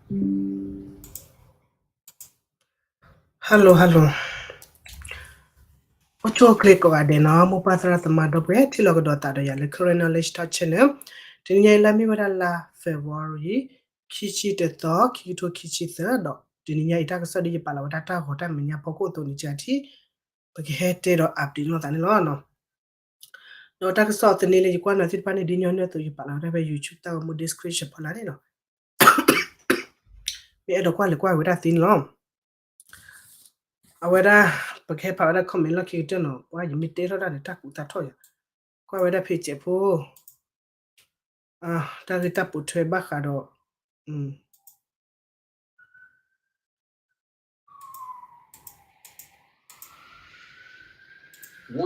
Hello hello, အိၣ်ဆူၣ်အိၣ်ချ့ကိးဂၤဒဲးနီၤ, မိၢ်ပၢ်သရၣ်သမါဒီပုၢ်ဝဲၢ် ထံၣ်လိာ်ကဒီးသးဒီးယၤလၢ Karen Knowledge Talk Channel. တနံၤညါအံၤလၢအမ့ၢ်ဝဲဒၣ်လါ February ခံဆံတသီ ခံကထိခံဆံသၢဒီး တနံၤညါအံၤတၢ်ကစီၣ်ဒ်ယပာ်လီၤဝဲဒၣ်တၢ်ဂီၤတၢ်မဲာ်ညါဖီခိၣ်အသိးန့ၣ် ကထံၣ် ပကဟဲတဲဒီး update လိာ်သးန့ၣ်လီၤ. ဒီးတၢ်ကစီၣ်သန့လၢယကွၢ်နၤသ့ၣ်တဖၣ်န့ၣ် ဒ်ညီနုၢ်အသိး ယပာ်လီၤဝဲဒၣ်ဖဲ YouTube တၢ်ဂီၤမူ description ဖီလာ်န့ၣ်လီၤ. မ့ၢ်အဲၣ်ဒိးကွၢ်လဲၤကွၢ်ဝဲဒၣ်သ့န့ၣ်လီၤ. အဝဲဒၣ် ပကဟဲဖးဝဲဒၣ် comment လီၢ်ခံကတၢၢ်နီၤ, ပှၤယမ့ၢ်တဲထီၣ်တၢ်န့ၣ် တၢ်ကူးသးထီၣ်ယၤ, ကွၢ်ဝဲဒၣ် page ဖိ တၢ်ဂ့ၢ်တၢ်ပိာ်ထွဲဘၣ်ဃးဒီး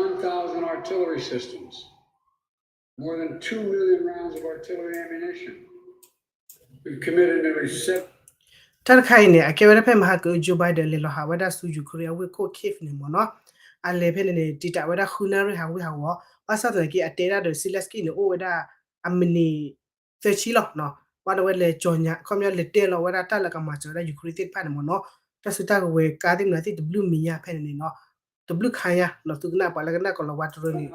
One thousand artillery systems, more than two million rounds of artillery ammunition. We've committed nearly seven တၢ်တခါအံၤန့ၣ် အကဲဝဲဒၣ်ဖဲမဟါက Joe Biden လဲၤလီၤဟးဝဲဒၣ်ဆူ Ukraine အဝ့ၢ်ခိၣ် Kyiv န့ၣ်မ့ၢ်နီၤ, အလဲၤဖဲန့ၣ်န့ၣ် တံာ်တာ်ဝဲဒၣ်ဃုနၣ်ရံၣ်ဟးဝ့ၢ်ဟးဝီၤ, ဘၣ်ဆၣ်သနာ်က့ အတဲဒၣ်ဒီး Zelenskyy န့ၣ် အိၣ်ဝဲဒၣ် အမံးနံး သၢဆံလီၤနီၤ, ဘၣ်ဒီးဝဲလဲၤကၠီၤညါ ခီပညီလဲၤတဲလီၤဝဲဒၣ်တၢ်လၢကမၤစၢၤဝဲဒၣ် Ukraine သ့ၣ်တဖၣ်န့ၣ်မ့ၢ်နီၤ, တၢ်စုတၢ်ကဝဲၤကါသ့ၣ်မနုၤသ့ၣ် တဘျုးမံၤညါဖဲန့ၣ်န့ၣ်နီၤ, တဘျုးခါညါနီၤ သုကနၣ်ပှၤလၢကနၣ်ကလီၤဝါတရၢန့ၣ်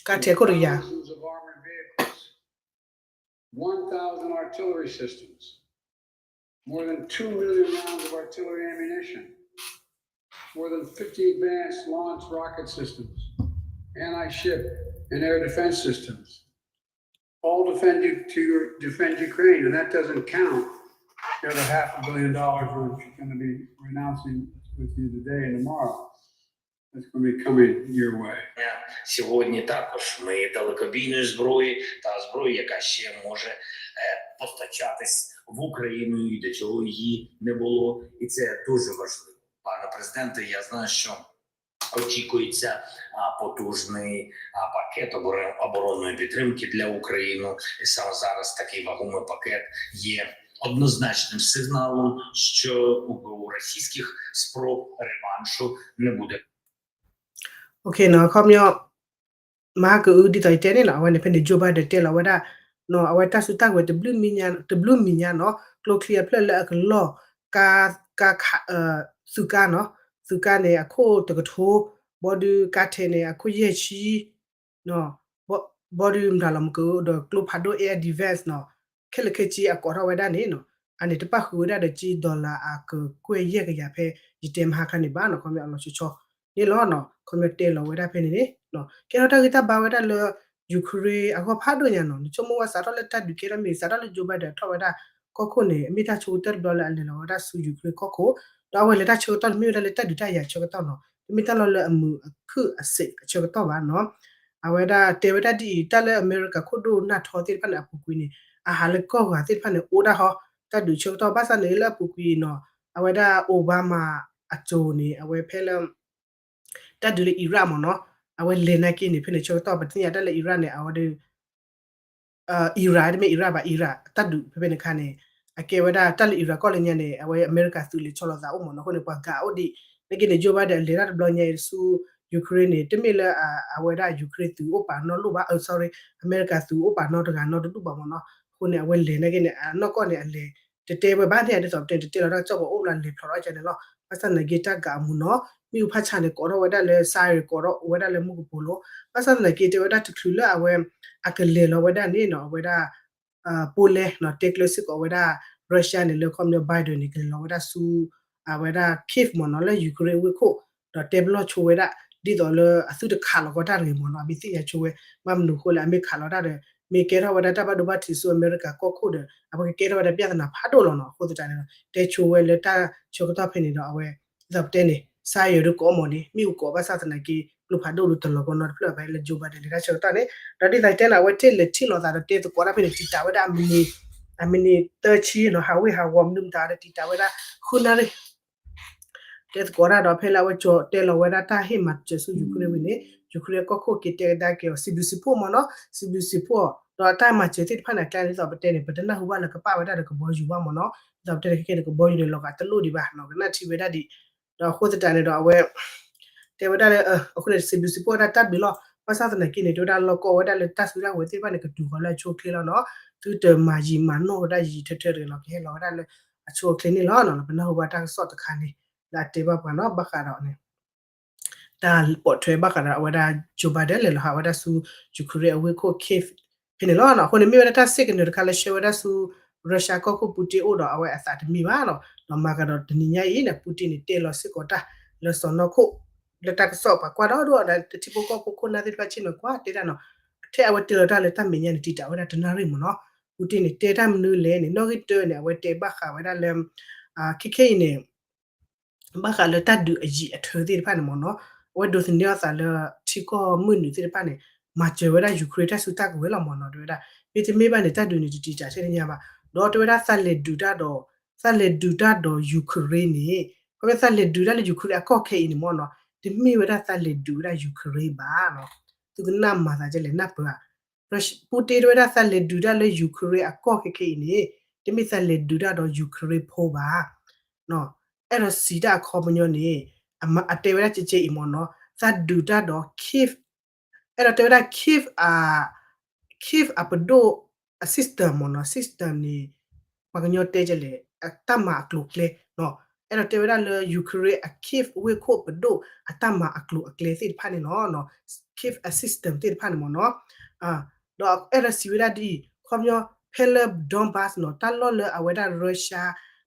ကါထဲးခိၣ်တကယၤ One thousand artillery systems, more than two million rounds of artillery ammunition, more than fifty advanced launch rocket systems, anti-ship and air defense systems, all defend you to your, defend Ukraine, and that doesn't count the other half a billion dollars we're going to be renouncing with you today and tomorrow. That's going to be coming your way. Сьогодні також ми далекобійної зброї та зброї, яка ще може е, постачатись в Україну і до цього її не було. І це дуже важливо. Пане президенте, я знаю, що очікується а, потужний а, пакет оборо- оборонної підтримки для України. І саме зараз такий вагомий пакет є однозначним сигналом, що у, у російських спроб реваншу не буде. Okay နီၤ, ခီပညီ မဟါကအုဒ်သိးယတဲန့ၣ်နီၤ, အဝဲန့ၣ်ဖဲန့ၣ် Joe Biden တဲလီၤဝဲဒၣ် နီၤ, အဝဲတၢ်စုတၢ်ကဝဲၤ တဘျုးမံၤညါနီၤ, ကျိချံအဖျၢၣ်လၢအကလီၢ် ကါ ကါခး သုးကါနီၤ, သုးကါန့ၣ် အခိၣ်တကထိ, ဘီဒုးကါထဲးန့ၣ် အခိၣ်ယဲၢ်ဆံ ဘီဒုးမတၤလီၤမကဒီး ကျိဖးဒိၣ် air defense နီၤ, ခဲလၢာ်ခဲဆ့အကိးထီၣ်ဝဲဒၣ်န့ၣ်နီၤ, အန့ၣ်တပၣ်ဃုာ်ဝဲဒၣ်ဒီးကၠံ dollar အကကွဲၢ်ယဲၢ်ကယၤဖဲ ယတဲမဟါခါန့ၣ်ဘၣ်နီၤ, ခီပညီအလီၤဆီဆီန့ၣ်လီၤနီၤ, ခီပညီတဲလီၤဝဲဒၣ်ဖဲန့ၣ်န့ၣ်, ကဲထီၣ်တၢ်ဂ့ၢ်တၢ်ဘါဝဲဒၣ်လၢ Ukraine အဂီၢ်ဖးဒိၣ်ညါနီၤ, နဆိကမိၣ်ဝဲစးထီၣ်လၢတၢ်ဒုးကဲထီၣ်မ့ၢ် စးထီၣ်လၢ Joe Biden ထီၣ်ဝဲဒၣ် ကီၢ်ခိၣ်န့ၣ် အမ့ၢ်တၢ်ဆိကတၢၢ်တဘျီလၢအလဲၤလီၤဝဲဒၣ်ဆူ Ukraine ကီၢ်ခိၣ်, ဒီးအဝဲလဲၤတၢ်ဆၢကတီၢ်န့ၣ် မ့ၢ်ဝဲဒၣ်လၢတၢ်ဒုးတၢ်ယၤဆၢကတီၢ်နီၤ, တမ့ၢ်တၢ်လီၢ်လၢအမုာ်အခုၣ်အစဲးအဆၢကတီၢ်ဘၣ်နီၤ, အဝဲဒၣ်တဲဝဲဒၣ်ဒ်အံၤ တၢ်လၢအမဲရကၤခိၣ်ဒိၣ်နၢ်ထီသ့ၣ်တဖၣ်န့ၣ် အပူၤကွံာ်န့ၣ် အဟးလၢကီၢ်ဂၤသ့ၣ်တဖၣ်န့ၣ် အိၣ်ဒၣ်ဟီ တၢ်ဒုးဆၢကတီၢ် ဘၣ်ဆၣ်န့ၣ်လၢအပူၤကွံာ်နီၤ, အဝဲဒၣ် Obama အစိၤန့ၣ် အဝဲဖဲလၢ တၢ်ဒုးလၢ Iraq မ့ၢ်နီၤ, အဝဲလဲၤနာ်က့န့ၣ် ဖဲန့ၣ်ဆၢကတီၢ် ပသ့ၣ်ညါတၢ်လၢ Iraq န့ၣ် အဝဲဒၣ် Iran တမ့ၢ် Iraq ဘၣ် Iraq တၢ်ဒုးဖဲဖဲန့ၣ်ခါန့ၣ် အကဲဝဲဒၣ်တၢ်လၢ Iraq ကီၢ်လၢညါန့ၣ် အဝဲအမဲရကၤသုးလဲၤဆီလီၤသးအိၣ်မ့ၢ်နီၤ, အဃိန့ၣ် ပှၤကးအိၣ်ဒံး, နာ်က့န့ၣ် Joe Biden လဲၤတၢ်တဘျီညါအံၤဆူ Ukraine န့ၣ် တမ့ၢ်လၢ အဝဲဒၣ် Ukraine သုးအိၣ်ပာ်နီတဒူၣ်ဘၣ်, အ sorry အမဲရကၤသုးအိၣ်ပာ်နီတဂၤနီတဒူၣ်ဘၣ်မ့ၢ်နီၤ, အဃိန့ၣ် အဝဲလဲၤနာ်က့န့ၣ် အနီၢ်ကီၢ်န့ၣ် အလဲၤ တတဲဝဲဘၣ်န့ၣ် ဒ်သိးပတဲန့ၣ် တတဲလီၤတၢ်ကစီၣ်ပှၤအိၣ်လီၤလဲၤဖျိးထီၣ်ကန့ၣ်လီၤ, ဘၣ်ဆၣ်သနာ်က့တၢ်ဂၤအမူနီၤ, မ့ၣ်အူဖးဆါန့ၣ် ကိးထီၣ်ဝဲဒၣ်လၢ siren ကိးထီၣ်ဝဲဒၣ်လၢမူကပိာ်လိၤ, ဘၣ်ဆၣ်သနာ်က့တဲဝဲဒၣ်တချုးလၢအဝဲ အကလဲၤလီၤဝဲဒၣ်န့ၣ်နီၤ, အဝဲဒၣ် Poland နီၤ တဲကျၢၤစ့ၢ်ကီးဝဲဒၣ် Russia န့ၣ် လၢခီပညီ Biden န့ၣ် ကလဲၤလီၤဝဲဒၣ်ဆူ အဝဲဒၣ် Kyiv မ့ၢ်နီၤ လၢ Ukraine အဝ့ၢ်ခိၣ်, ဒီးတဲပလီၢ်ဆိဝဲဒၣ် ဒ်သိးလၢအသုတခးလီၤကီတၢ်တဂ့ၤမ့ၢ်နီၤ, အမ့ၢ်သ့ၣ်ညါဆိဝဲ, ဘၣ်မနုၤအဃိလဲၣ် အမ့ၢ်ခးလီၤတၢ်ဒီး မ့ၢ်ကဲထီၣ်ဝဲဒၣ်တၢ်ဘၣ်ဒိဘၣ်ထံးဆူအမဲရကၤကီၢ်ခိၣ်ဒီး အဝဲကကဲထီၣ်ဝဲဒၣ် ပြဿနာ ဖးဒိၣ်လီၤနီၤ, အဃိသတးန့ၣ်ဒီး တဲဆိဝဲလၢတၢ်ဆၢကတီၢ်ဖဲန့ၣ်ဒီး အဝဲ ဒ်သိးပတဲန့ၣ် siren ဒုးကိးမ့ၢ်န့ၣ် မ့ၣ်အူကိး ဘၣ်ဆၣ်သနာ်က့ ကျိဖးဒိၣ်ဒုးတလီၤကီနီတဖျၢၣ်ဖဲလၢ Joe Biden လဲၤတၢ်ဆၢကတီၢ်န့ၣ်, ဒီးဒ်သိးတဲန့ၣ် အဝဲတ့ၢ်လဲၤထံၣ်လိာ်သးဒီးတဲသကိးတၢ်ဖဲန့ၣ် တံာ်တာ်ဝဲဒၣ်အမံးနံး အမံးနံးသၢဆံနီၤ, ဟးဝ့ၢ်ဟးဝီၤမနုၤမတၤဒီး တံာ်တာ်ဝဲဒၣ်ဃုနၣ်ရံၣ် တဲသကိးတၢ်ဒီး ဖဲလၢအဝဲကၠီၤတဲလီၤဝဲဒၣ်တၢ်ဟ့ၣ်မၤစၢၤဆူ Ukraine ဝံၤန့ၣ် Ukraine ကီၢ်ခိၣ်က့ၤတဲကဒါက့ၤအီၤ စံးဘျုးစံးဖှိၣ်မ့ၢ်နီၤ, စံးဘျုးစံးဖှိၣ်အီၤ ဒီးတၢ်မၤစၢၤသ့ၣ်တဖၣ်န့ၣ် အကျါဒ်သိးပတဲန့ၣ် ပတနၢ်ဟူဘၣ်လၢကပာ်ဝဲဒၣ်ဒီးကဘီယူၤဘၣ်မ့ၢ်နီၤ, ဒ်သိးပတဲန့ၣ် ခဲကဲန့ၣ် ကဘီယူၤန့ၣ် လီၤဂာ်တလိၣ်ဒံးဘၣ်နီၤ, ကနၣ်ထံဝဲဒၣ်ဒံး, ဒီးအဃိသတးန့ၣ်ဒီး အဝဲ တဲဝဲဒၣ်လၢ အဃိန့ၣ် စံးဘျုးစံးဖှိၣ်ဝဲဒၣ်တၢ်ဘျုးလီၤ, ဘၣ်ဆၣ်သနာ်က့န့ၣ် တဲဝဲဒၣ်လီၢ်ကီၢ်ဝဲဒၣ်လၢတၢ်စုတၢ်ဝဲၤသ့ၣ်တဖၣ်န့ၣ် ကတုၤဃီၤလၢအဆိအချ့လီၤနီၤ. သုတမၤယံာ်မၤနီၢ်ဝဲဒၣ်ယံာ်ယံာ်ထၢထၢတဂ့ၤလီၤ ကဟဲလီၤဝဲဒၣ်လၢအဆိအချ့န့ၣ်လီၤနီၤ. ပနၢ်ဟူဘၣ်တၢ်ကစီၣ်တခါန့ၣ် လၢအတဲဘၣ်ပှၤနီၤ ဘၣ်ဃးဒီးန့ၣ် တၢ်ပိာ်ထွဲဘၣ်ဃးဒီးအဝဲဒၣ် Joe Biden လဲၤလီၤဟးဝဲဒၣ်ဆူ Ukraine အဝ့ၢ်ခိၣ် Kyiv ဖဲန့ၣ်လီၤ. အဃိန့ၣ် မ့ၢ်ဝဲဒၣ်တၢ်စ့ၢ်ကီးတခါလၢဆှၢဝဲဒၣ်ဆူ Russia ကီၢ်ခိၣ် Putin အိၣ်ဒီးအဝဲအသးတမံဘၣ်နီၤ. ဒီးမၤကဒီးတနံၤညါအံၤန့ၣ် Putin န့ၣ်တဲလီၤစ့ၢ်ကီးတၢ်လၢစီၢ်နီၤခိၣ် လၢတၢ်ကစီၣ်ပှၤကွၢ်ဒီဒိၣ်ဒီး တထံဖိကီၢ်ဖိခိၣ်နၢ်သ့ၣ်တဖၣ်ဆ့ၣ်နီၤကွၢ်တဲတၢ်နီၤ. ထဲအဝဲတဲလီၤတၢ်လၢတၢ်မဲာ်ညါန့ၣ် တံာ်တာ်ဝဲဒၣ်တနၣ်ရံၣ်မ့ၢ်နီၤ. Putin န့ၣ်တဲတၢ်မနုၤလဲၣ်န့ၣ် နီၣ်ဂံၢ်တၢန့ၣ် အဝဲတဲဘၣ်ဃးဝဲဒၣ်လၢ ခဲခဲအံၤန့ၣ် ဘၣ်ဃးလၢတၢ်ဒုးအယံာ်အထၢသ့ၣ်တဖၣ်န့ၣ်မ့ၢ်နီၤ, အဝဲဒိးသန့ၤအသးလၢထံကီၢ်မုၢ်နုာ်သ့ၣ်တဖၣ်န့ၣ် မၤစၢၤဝဲဒၣ် Ukraine တၢ်စုတၢ်ကဝဲၤလီၤမ့ၢ်နီၤ တဲဝဲဒၣ်. မ့တမ့ၢ်ဘၣ်န့ၣ် တၢ်ဒုးန့ၣ် တတံာ်တာ်ထဲန့ၣ်ညါဘၣ်. ဒီးတဲဝဲဒၣ်သးလဲၤဒုးတၢ်ဒီး, သးလဲၤဒုးတၢ်ဒီး Ukraine န့ၣ်, ခီဖျိသးလဲၤဒုးတၢ်လၢ Ukraine အကီၢ်ခဲအံၤန့ၣ်မ့ၢ်နီၤ, တမ့ၢ်ဝဲဒၣ်သးလဲၤဒုးဝဲဒၣ် Ukraine ဘၣ်နီၤ. သုကနၣ်မၤသးဒ်လဲၣ်နၢ်ပၢၢ်ဧါ. Putin တဲဝဲဒၣ်သးလဲၤဒုးတၢ်လၢ Ukraine အကီၢ်ခဲခဲအံၤန့ၣ် တမ့ၢ်သးလဲၤဒုးတၢ်ဒီး Ukraine ဖိဘၣ် အဲၣ်ဒိးစံးတၢ်အခီပညီန့ၣ်, အတဲဝဲဒၣ်ကဲကဲအံၤမ့ၢ်နီၤ, သးဒုးတၢ်ဒီး Kyiv, အဲၣ်ဒိးတဲဝဲဒၣ် Kyiv အ, Kyiv အပဒိၣ်အ system မ့ၢ်နီၤ, system န့ၣ် ပှၤကညီတဲကလဲၣ် တၢ်မၤအကျိၤအကျဲ, အဲၣ်ဒိးတဲဝဲဒၣ်လၢ Ukraine အ Kyiv ဝ့ၢ်ခိၣ်ပဒိၣ်အတၢ်မၤအကျိၤအကျဲသ့ၣ်တဖၣ်န့ၣ်လီၤ. Kyiv အ system သ့ၣ်တဖၣ်န့ၣ်မ့ၢ်နီၤ. ဒီးအဲၣ်ဒိးစံးဝဲဒၣ်ဒ်အံၤ, ခီပညီ ဖဲလၢ Donbas နီၤ, တၢ်လီၢ်လၢအဝဲဒၣ် Russia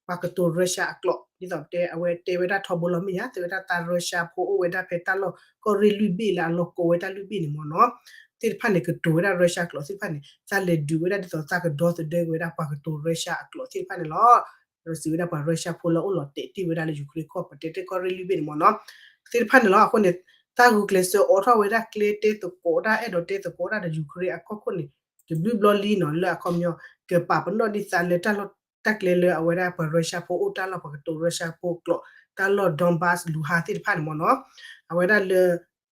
ပှၤကတိၤ Russia အကျိာ်, ဒ်သိးပတဲ အဝဲတဲဝဲဒၣ်ထီဘိလီၤမ့ၢ်ဧါ, တဲဝဲဒၣ်သး Russia ဖိအိၣ်ဝဲဒၣ်ဖဲတၢ်လီၢ်ကီၢ်ရ့ၣ်လွံၢ်ဘ့ၣ်လၢအလီၢ်ကိးဝဲတၢ်လွံၢ်ဘ့ၣ်န့ၣ်မ့ၢ်နီၤ, သ့ၣ်တဖၣ်န့ၣ် ကတိၤဝဲဒၣ် Russia ကျိာ်သ့ၣ်တဖၣ်န့ၣ် သးလဲၤဒုးဝဲဒၣ်ဒ်သိးသးကဒီသဒၢက့ၤဝဲဒၣ်ပှၤကတိၤ Russia အကျိာ်သ့ၣ်တဖၣ်န့ၣ်လီၤ. ဒီးစံးဝဲဒၣ်ပှၤ Russia ဖိလၢအိၣ်လီၤတဲာ်တ့ၢ်ဝဲဒၣ်လၢ Ukraine ကီၢ်ပတဲတ့ၢ်ကီၢ်ရ့ၣ်လွံၢ်ဘ့ၣ်န့ၣ်မ့ၢ်နီၤ, သ့ၣ်တဖၣ်န့ၣ်လီၤ. အဃိန့ၣ် တၢ်ဂုာ်ကျဲးစၢးအိးထီၣ်ဝဲဒၣ်ကျဲတဲသကိးတၢ် အဲၣ်ဒိးတဲသကိးတၢ်ဒီး Ukraine အကီၢ်ခိၣ်န့ၣ် တဘျုးဘျီလံနီၤ, လၢအခီပညီ ကပာ်ပနီၣ်ဒ်သးလၢတၢ်လီၢ်တၢ်ကျဲလၢအဝဲဒၣ်ပှၤ Russia ဖိအိၣ်တၢ်လီၢ် ပှၤကတိၤ Russia ဖိကျိာ် တၢ်လီၢ် Donbas Luhansk သ့ၣ်တဖၣ်န့ၣ်မ့ၢ်နီၤ, အဝဲဒၣ်လၢ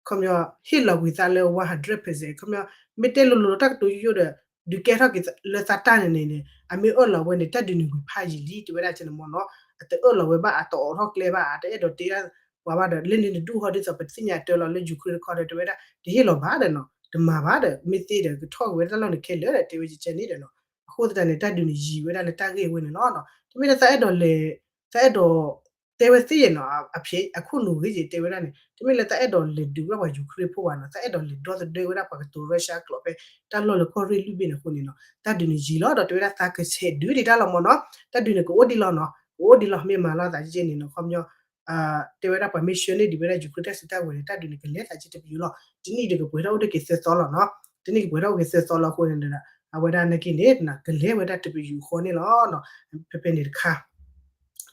ခီပညီ ဟ့ၣ်လီၤကွံာ်သးလၢ one hundred percent ခီပညီ မ့ၢ်တဲလိၤလိၤတၢ်ကတိၤယိယိဒီး ဒုးကဲထီၣ်က့ၤလၢသးတၢ်န့ၣ်န့ၣ်န့ၣ် အမ့ၢ်အၢၣ်လီၤဝဲန့ၣ် တၢ်ဒုးန့ၣ်ဝံၤဖးယံာ်လံ တဲဝဲဒၣ်ကဲန့ၣ်မ့ၢ်နီၤ, အတအၢၣ်လီၤဝဲဘၣ် အတအိးထီၣ်ကျဲဘၣ် အတအဲၣ်ဒိးတဲဒၣ်ပှၤဘၣ်ဒီး လၢန့ၣ်တဒူၣ်ဟီဒ်သိးပတသ့ၣ်ညါတၢ်လီၤလၢ Ukraine တခီဒီး တဲဝဲဒၣ် တဟ့ၣ်လီၤဘၣ်ဒီးနီၤ, တမၤဘၣ်ဒီး မ့ၢ်သ့ဒီး ကထီၣ်က့ၤဝဲဒၣ်တၢ်လီၢ်န့ၣ်ခဲလၢာ်ဒီး တဲဝဲကဲန့ၣ်ဒီးနီၤ, အဃိသတးန့ၣ် တၢ်ဒုးန့ၣ်ယံာ်ဝဲဒၣ်လၢတၢ်ဂ့ၢ်ဝဲန့ၣ်လီၤ. တမ့ၢ်လၢသးအဲၣ်ဒိးလဲၤ သးအဲၣ်ဒိး တဲဝဲသ့နီၤ, အဖဲအခိၣ်နူာ်ဂ့ၤယတဲဝဲဒၣ်န့ၣ် တမ့ၢ်လၢသးအဲၣ်ဒိးလဲၤဒုးဝဲဒၣ်ပှၤ Ukraine ဖိဘၣ်နီၤ, သးအဲၣ်ဒိးလဲၤဒီသဒၢဝဲဒၣ်ပှၤကတိၤ Russia ကျိာ်ဖဲတၢ်လီၢ်လၢကီၢ်ရ့ၣ်လွံၢ်ဘ့ၣ်န့ၣ်အဃိန့ၣ်နီၤ, တၢ်ဒုးန့ၣ်ယံာ်လီၤ ဒီးတဲဝဲဒၣ်သးကဆဲးဒုးဒံးတၢ်လီၤမ့ၢ်နီၤ, တၢ်ဒုးန့ၣ်ကအိၣ်ဒံးလီၤနီၤ, ကအိၣ်ဒံးလီၤ မ့ၢ်မၤလီၤသးကဲန့ၣ်နီၤ, ခီပညီ တဲဝဲဒၣ်ပှၤမ့ၢ်ဆှၢန့ၢ်ဒံးဝဲဒၣ် Ukraine တၢ်စုတၢ်ဝဲၤန့ၣ် တၢ်ဒုးန့ၣ်ကလဲၤသးကဲတပယူာ်လီၤ, တနံၣ်ဒီးကပှဲၤထီၣ်အိၣ်တ့ၢ်က့ၤသၢသီလီၤနီၤ, တနံၣ်ကပှဲၤထီၣ်အိၣ်က့ၤသၢသီလီၤအဃိန့ၣ်ဒီး အဝဲဒၣ်နာ်က့န့ၣ် ကလဲၤဝဲဒၣ်တပယူာ်အဃိန့ၣ်လီၤ. ဖဲဖဲန့ၣ်တခါ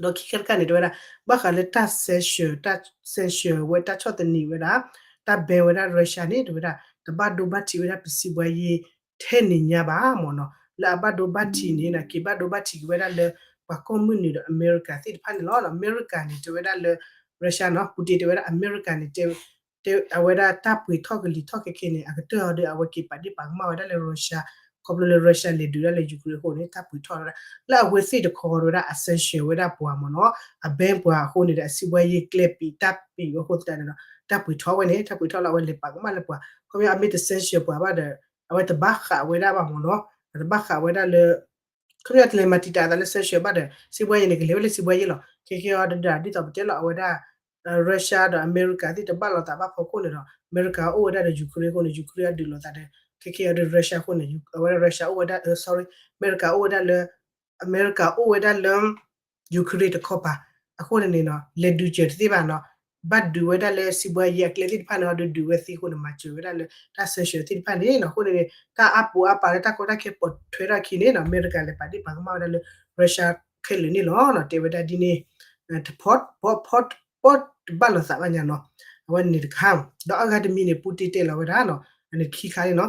ဒီးခံခါတခါန့ၣ် တဲဝဲဒၣ် ဘၣ်ဃးလၢတၢ် sanction တၢ် sanction ဝဲတၢ်ဆီၣ်သနံးဝဲဒၣ် တၢ် ban ဝဲဒၣ် Russia န့ၣ် တဲဝဲဒၣ် တဘၣ်ဒိဘၣ်ထံးဝဲဒၣ်ပစံးဘှါယ့ထဲန့ၣ်ညါဘၣ်မ့ၢ်နီၤ, လၢအဘၣ်ဒိဘၣ်ထံးန့ၣ် က့ၤဘၣ်ဒိဘၣ်ထံးက့ၤဝဲဒၣ်လၢ ပှၤကီၢ်မုၢ်နုာ်ဒီးအမဲရကၤသ့ၣ်တဖၣ်န့ၣ်လီၤ. အမဲရကၤန့ၣ် တဲဝဲဒၣ်လၢ Russia နီၤ Putin တဲဝဲဒၣ် အမဲရကၤန့ၣ် တဲ အဝဲဒၣ်တၢ်ပှ့ၤထီၣ်ကလံၤထီၣ်ခဲခဲန့ၣ် အကတၢၢ်အီၤဒီး အဝဲက့ၤပာ်ဒ့ၣ်ပာ်ကမၣ်ဝဲဒၣ်လၢ Russia ခီဖျိလၢ Russia လဲၤဒုးဒၣ်လၢ Ukraine အဃိန့ၣ် တၢ်ပှ့ၤထီၣ်ဝဲဒၣ် လၢအဝဲသ့ၣ်တခီဝဲဒၣ် အ sanction ဝဲဒၣ်ပှၤမ့ၢ်နီၤ, အ ban ပှၤအဃိန့ၣ်ဒီး အစံးဘှါယ့ကျဲပံးတၢ်ပံးဝဲအဃိသတးန့ၣ်ဒီး တၢ်ပှ့ၤထီၣ်ဝဲန့ၣ် တၢ်ပှ့ၤထီၣ်လၢအဝဲလဲၤပာ်ကမၣ်လၢပှၤ ခီဖျိအမ့ၢ်တ sanction ပှၤဘၣ်ဒီး အဝဲတဘၣ်ဃးဝဲဒၣ်ဘၣ်မ့ၢ်နီၤ, အတဘၣ်ဃးဝဲဒၣ်လၢ ခီဖျိတလဲၤမၤတံာ်တာ်အသးလၢ sanction ဘၣ်ဒီး စံးဘှါယ့န့ၣ် ကလဲၤဝဲလၢစံးဘှါယ့လီၤ. ခဲခဲအံၤဒီး ဒ်သိးပတဲလီၤအဝဲဒၣ် Russia ဒီးအမဲရကၤသ့ၣ်တဘၣ်လိာ်သးဘၣ်ဖီခိၣ်န့ၣ်ဒီး အမဲရကၤအိၣ်ဝဲဒၣ်ဒီး Ukraine အဃိန့ၣ် Ukraine အဒုးလိာ်သးဒီး ခဲခဲအံၤဒီး Russia အဃိန့ၣ် အဝဲဒၣ် Russia အိၣ်ဝဲဒၣ် sorry အမဲရကၤအိၣ်ဝဲဒၣ်လၢ အမဲရကၤအိၣ်ဝဲဒၣ်လၢ Ukraine တခီပၤ အဃိန့ၣ်န့ၣ်နီၤ လဲၤဒုးစၢၤတသ့ဘၣ်နီၤ, ဘၣ်ဒုးဝဲဒၣ်လၢစံးဘှါယ့အကျဲသ့ၣ်တဖၣ်န့ၣ် အဒုးဒုးဝဲသ့အဃိန့ၣ် မၤစၢၤဝဲဒၣ်လၢတၢ် sanction သ့ၣ်တဖၣ်န့ၣ်နီၤ. အဃိန့ၣ် တၢ်အါပူၤအါပာ်လၢတၢ်ကီတၢ်ခဲပိာ်ထွဲထီၣ်အခံန့ၣ်နီၤ အမဲရကၤလဲၤပာ်ဒ့ၣ်ပာ်ကမၣ်ဝဲဒၣ်လၢ Russia ခဲလၢာ်န့ၣ်လီၤနီၤ. တဲဝဲဒၣ်ဒ်န့ၣ် တဖီ ဖီ ဖီ တဘၣ်လိာ်သးဘၣ်ညါနီၤ. အဝဲန့ၣ်တခါ ဒီးအဂၤတမံၤန့ၣ် Putin တဲလီၤဝဲဒၣ်နီၤ အန့ၣ်ခံခါန့ၣ်နီၤ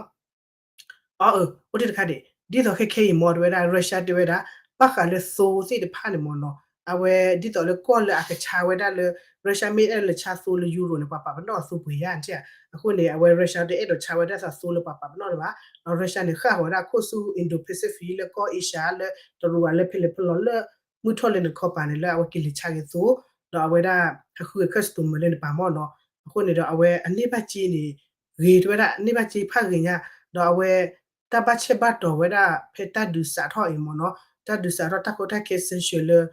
အၢ အိၣ်တ့ၢ်တခါဒံး ဒ်သိးခဲခဲအံၤမ့ၢ်တဲဝဲဒၣ် Russia တဲဝဲဒၣ် ဘၣ်ဃးလၢသိသ့ၣ်တဖၣ်န့ၣ်မ့ၢ်နီၤ အဝဲဒ်သိးလၢကီၢ်လၢအကဆါဝဲဒၣ်လၢ Russia မ့ၢ်အဲၣ်လၢဆါသိလၢ Euro န့ၣ် ပှၤပာ်ပနီၣ်အသိပှ့ၤယါန့ၣ်ဧါ. အဃိန့ၣ် အဝဲ Russia တအဲၣ်ဒိးဆါဝဲဒၣ်သိလၢပှၤပာ်ပနီၣ်လၢၤဘၣ်. ဒီး Russia န့ၣ် ဃၣ်ဃီၤဝဲဒၣ်ခိၣ်ဆူ Indo-Pacific လၢကီၢ် Asia လၢတရူးဘၣ်လၢဖဲလဲၣ်ဖဲလဲၣ်လၢ မုၢ်ထီၣ်လၢနခီပၤန့ၣ် လၢအဝဲက့ၤလဲၤဆါက့ၤသိ ဒီးအဝဲဒၣ် ဟးဃုအ customer လၢနပၤမ့ၢ်နီၤ. အဃိန့ၣ်ဒီး အဝဲအန့ၢ်ဘၣ်က့န့ၣ် ဂ့ၤတဲဝဲဒၣ် န့ၢ်ဘၣ်စ့ဖးဂ့ၤညါ, ဒီးအဝဲ တၢ်ဘၣ်ဆဲးဘၣ်တီၤဝဲဒၣ်ဖဲတၢ်ဒုးစးထီၣ်အံၤမ့ၢ်နီၤ, တၢ်ဒုးစးထီၣ်တၢ်ကီတၢ်ခဲ sanction လၢ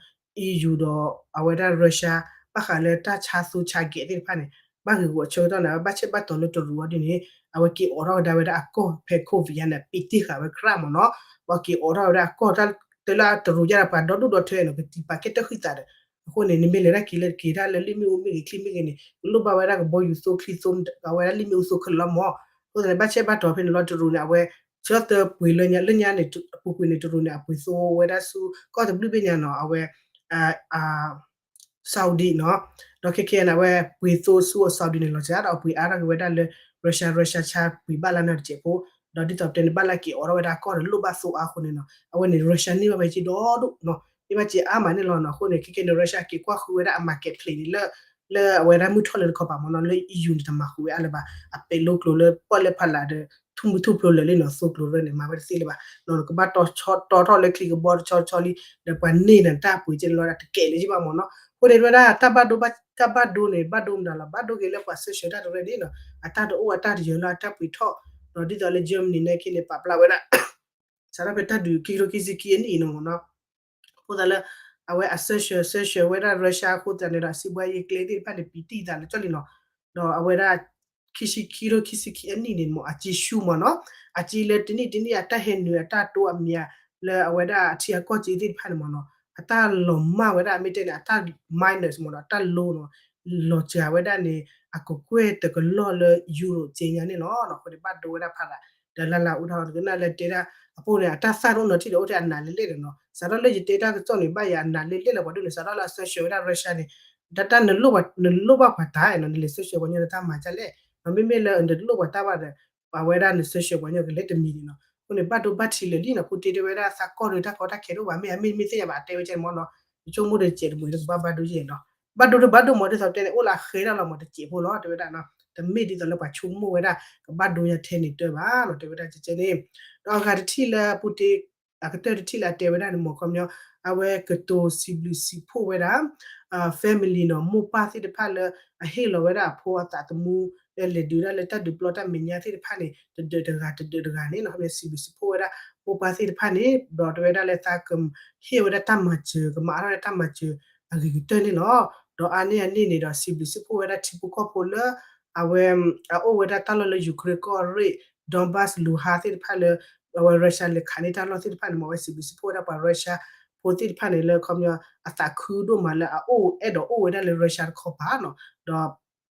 E U ဒီးအဝဲဒၣ် Russia ဘၣ်ဃးလၢတၢ်ဆါသူဆါကဲးသ့ၣ်တဖၣ်န့ၣ် ဘၣ်ဂ့ၤဂီၤဆၢကတီၢ်န့ၣ် အဝဲဘၣ်ဆဲးဘၣ်တီၤလၢတရူးအီၤဒ်န့ၣ် အဝဲက့ၤအိးထီၣ်ကဒါဝဲဒၣ်အကီၢ်ဖဲ COVID ယါန့ၣ် ပံးတ့ၢ်ဃာ်ဝဲ crap မ့ၢ်နီၤ, ပှၤက့ၤအိးထီၣ်ဝဲဒၣ်အကီၢ် တၢ်လၢတရူးယါဒီးပှၤဒီဒူၣ်ဒီထၢနီၤ ကတံာ်ပာ်ကဲတၢၢ်ဃံသးဒီး အဃိန့ၣ် နမ့ၢ်လဲၤတၢ်က့ၤလၢက့ၤတၢ်လၢလံာ်မ့ၣ်အူမ့ၢ်ဂ့ၤ ချံမ့ၢ်ဂ့ၤန့ၣ် ကလိၣ်ဘၣ်ဝဲဒၣ်ကဘီယူၤသိချံသိ အဝဲဒၣ်လံာ်မ့ၣ်အူသိခဲလၢာ်လီၤမ့ၢ်, အဃိသတးန့ၣ် ဘၣ်ဆဲးဘၣ်တီၤဖဲန့ၣ်လီၤ တရူးန့ၣ် အဝဲ ဆၢသၢပှ့ၤလၢညါ လၢညါန့ၣ် အပူၤကွံာ်န့ၣ် တရူးန့ၣ် အပှ့ၤသိဝဲဒၣ်ဆူ ကီၢ်တဘျုးဘ့ၣ်ညါနီၤ အဝဲ Saudi နီၤ, ဒီးခဲခဲန့ၣ် အဝဲပှ့ၤသိဆူအ Saudi န့ၣ်လီၤစှၤဒီးအပှ့ၤအါထီၣ်က့ၤဝဲဒၣ်လၢ Russia Russia ဆါပှ့ၤဘၣ်လၢန့ၣ်တစဲးဖိ, ဒီးဒ်သိးပတဲန့ၣ် ဘၣ်လၢက့ၤအိးထီၣ်ဝဲဒၣ်ကီၢ်ဒီးလိၣ်ဘၣ်သိအါအဃိန့ၣ်နီၤ အဝဲန့ၣ် Russia န့ၢ်ဘၣ်ဝဲက့ၤဒီဒူၣ်နီၤ န့ၢ်ဘၣ်က့ၤအါမးန့ၣ်လီၤနီၤ အဃိန့ၣ် ခဲခဲန့ၣ် Russia က့ၤကွၢ်ဃုဝဲဒၣ်အ marketplace န့ၣ်လၢ လၢအဝဲဒၣ်မုၢ်ထီၣ်လၢတခီပၤမ့ၢ်နီၤ လၢ E U န့ၣ် တမၤဃုာ်ဝဲအါလၢၤဘၣ် အပဲာ်လိကျိၤလၢပီၣ်လဲၣ်ဖးလးဒီး ထူၣ်မုၢ်ထူၣ်ဖျိလၢာ်လံနီၤ သိကျိၤရၢန့ၣ် မၤဝဲတသ့လၢၤဘၣ်နီၤ ကဘၣ်တီထီၣ်လၢချံကဘီတဆီဆီလံ ဒီးပှၤန့ၢ်နၤတၢ်ပှ့ၤကဲန့ၣ်လီၤ တကဲးလၢၤဘၣ်မ့ၢ်နီၤ အဃိန့ၣ် တဲဝဲဒၣ် တၢ်ဘၣ်ဒိ တၢ်ဘၣ်ဒိန့ၣ် ဘၣ်ဒိမတၤလီၤ ဘၣ်ဒိက့ၤလၢပှၤ sanction တၢ်တရၢန့ၣ်နီၤ အတၢ်တအိၣ်အတၢ်တယၢၤလၢအတၢ်ပှ့ၤထီၣ် ဒီးဒ်သိးလၢ Germany န့ၣ်က့န့ၣ် ပာ်ဖျါဝဲဒၣ် စးထီၣ်ဖဲတၢ်ဒုးခံကထိခံဆံခံအနံၣ်အံၤနီၤမ့ၢ်နီၤ အဃိသတးလၢ အဝဲအ sanction sanction ဝဲဒၣ် Russia အဃိသတးန့ၣ်ဒီး အစီးပွားရေးကျဲသ့ၣ်တဖၣ်န့ၣ် ပံးတံၢ်သးလၢကၠီလံနီၤ ဒီးအဝဲဒၣ် ခံဆံခံကထိခံဆံခံအနံၣ်န့ၣ်မ့ၢ် အစ့ဆူမ့ၢ်နီၤ အစ့လၢတနံၣ်တနံၣ်အတၢ်ဟဲနုာ်အတၢ်တိအမံၤ လၢအဝဲဒၣ်အထံအကီၢ်စ့သ့ၣ်တဖၣ်န့ၣ်မ့ၢ်နီၤ အတၢ်လီၤမၢ်ဝဲဒၣ် အမ့ၢ်တဲန့ၣ် အတၢ် minus မ့ၢ်နီၤ အတၢ် low နီၤ လီၤစှၤဝဲဒၣ်န့ၣ် အကကွဲၢ်တကလီၢ်လၢ Europe က့ညါန့ၣ်လီၤ. အဃိန့ၣ် ဘၣ်ဒိဝဲဒၣ်ဖးဒၣ် ဒီးလၢ်လၢ်အိၣ်ထီၣ်ကနၣ်လၢတဲဒၣ် အပိၢ်န့ၣ် အတၢ်သၣ်တအိၣ်နီၤထံၣ်ဒီးအိၣ်ထဲအနးလဲၣ်လဲၣ်ဒီးနီၤ စးထီၣ်လၢယတဲတၢ်ကစီၣ်န့ၣ် ဘၣ်ယၤအနးလဲၣ်လဲၣ်လၢပှၤဒိၣ်န့ၣ် စးထီၣ်လၢအ sanction ဝဲဒၣ် Russia န့ၣ် တၢ်တၢ်နလိၣ်ဘၣ် နလိၣ်ဘၣ်ပှၤတၢ်နီၤ နလဲၤ sanction ပှၤညီနတၢ်မၤဒ်လဲၣ် မ့မ့ၢ်လၢနတလိၣ်ပှၤတၢ်ဘၣ်ဒီး ပှၤဝဲဒၣ်န sanction ပှၤညီကလဲၤတမံၤန့ၣ်နီၤ အဃိန့ၣ် ဘၣ်ဒိဘၣ်ထံးလၢာ်လံနီၤ ပူၤတ့ၢ်တဲဝဲဒၣ်သးကီၢ်ဒီးတၢ်ကီတၢ်ခဲတအိၣ်ဘၣ် မ့ၢ်အမ့ၢ်မ့ၢ်သ့ၣ်ညါဘၣ် အတဲဝဲကဲမ့ၢ်နီၤ ယဆိကမိၣ်ဒီးတစဲးတမှဲၤ တကဘၣ်ဘၣ်ဒိယဲၢ်နီၤ ဘၣ်ဒိတဘၣ်ဒိမ့ၢ်ဒ်သိးတဲန့ၣ် အိၣ်လၢအဃဲဒၣ်လီၤမ့ၢ်တစဲးဖိလီၤ တဲဝဲဒၣ်နီၤ တမ့ၢ်ဒ်သိးလၢပှၤဆိကမိၣ်ဝဲဒၣ် ကဘၣ်ဒိညါထဲန့ၣ်တၢ်ဘၣ်နီၤ တဲဝဲဒၣ်ကဲကဲန့ၣ် ဒီးအဂၤတထံၣ်လၢပူၤတ့ၢ် အကတၢၢ်တထံၣ်လၢအတဲဝဲဒၣ်န့ၣ်မ့ၢ်ခီပညီ အဝဲကတိၤစံးဘျုးစံးဖှိၣ်ဝဲဒၣ် family နီၤ မိၢ်ပၢ်သ့ၣ်တဖၣ်လၢ အဟ့ၣ်လီၤဝဲဒၣ်အဖိအသးသမူ လၢလဲၤဒုးဒၣ်လၢတၢ်ဒုးပျီတၢ်မဲာ်ညါသ့ၣ်တဖၣ်န့ၣ် တဒၢးတဂၤတဒၢးတဂၤန့ၣ်နီၤ စံးဘျုးစံးဖှိၣ်ဝဲဒၣ် မိၢ်ပၢ်သ့ၣ်တဖၣ်န့ၣ် ဒီးတဲဝဲဒၣ်လၢသးကဟ့ၣ်ဝဲဒၣ်တၢ်မၤစၢၤ ကမၤအါထီၣ်ဝဲဒၣ်တၢ်မၤစၢၤအဂ့ၤကတၢၢ်န့ၣ်လီၤ. ဒီးအါန့ၢ်အန့ၣ်န့ၣ်ဒီး စံးဘျုးစံးဖှိၣ်ဝဲဒၣ်ထံဖိကီၢ်ဖိလၢ အဝဲ အအိၣ်ဝဲဒၣ်တၢ်လီၢ်လၢ Ukraine ကီၢ်ရ့ၣ် Donbas Luhansk သ့ၣ်တဖၣ်လၢ အဝဲ Russia လဲၤခးန့ၢ်တၢ်လီၢ်သ့ၣ်တဖၣ်န့ၣ် မ့ၢ်ဝဲစံးဘျုးစံးဖှိၣ်ဝဲဒၣ်ပှၤ Russia ဖိသ့ၣ်တဖၣ်န့ၣ်လၢခီပညီ အသးခုဒိၣ်မးလၢအအိၣ်အဲၣ်ဒိးအိၣ်ဝဲဒၣ်လၢ Russia တခီပၤနီၤ ဒီး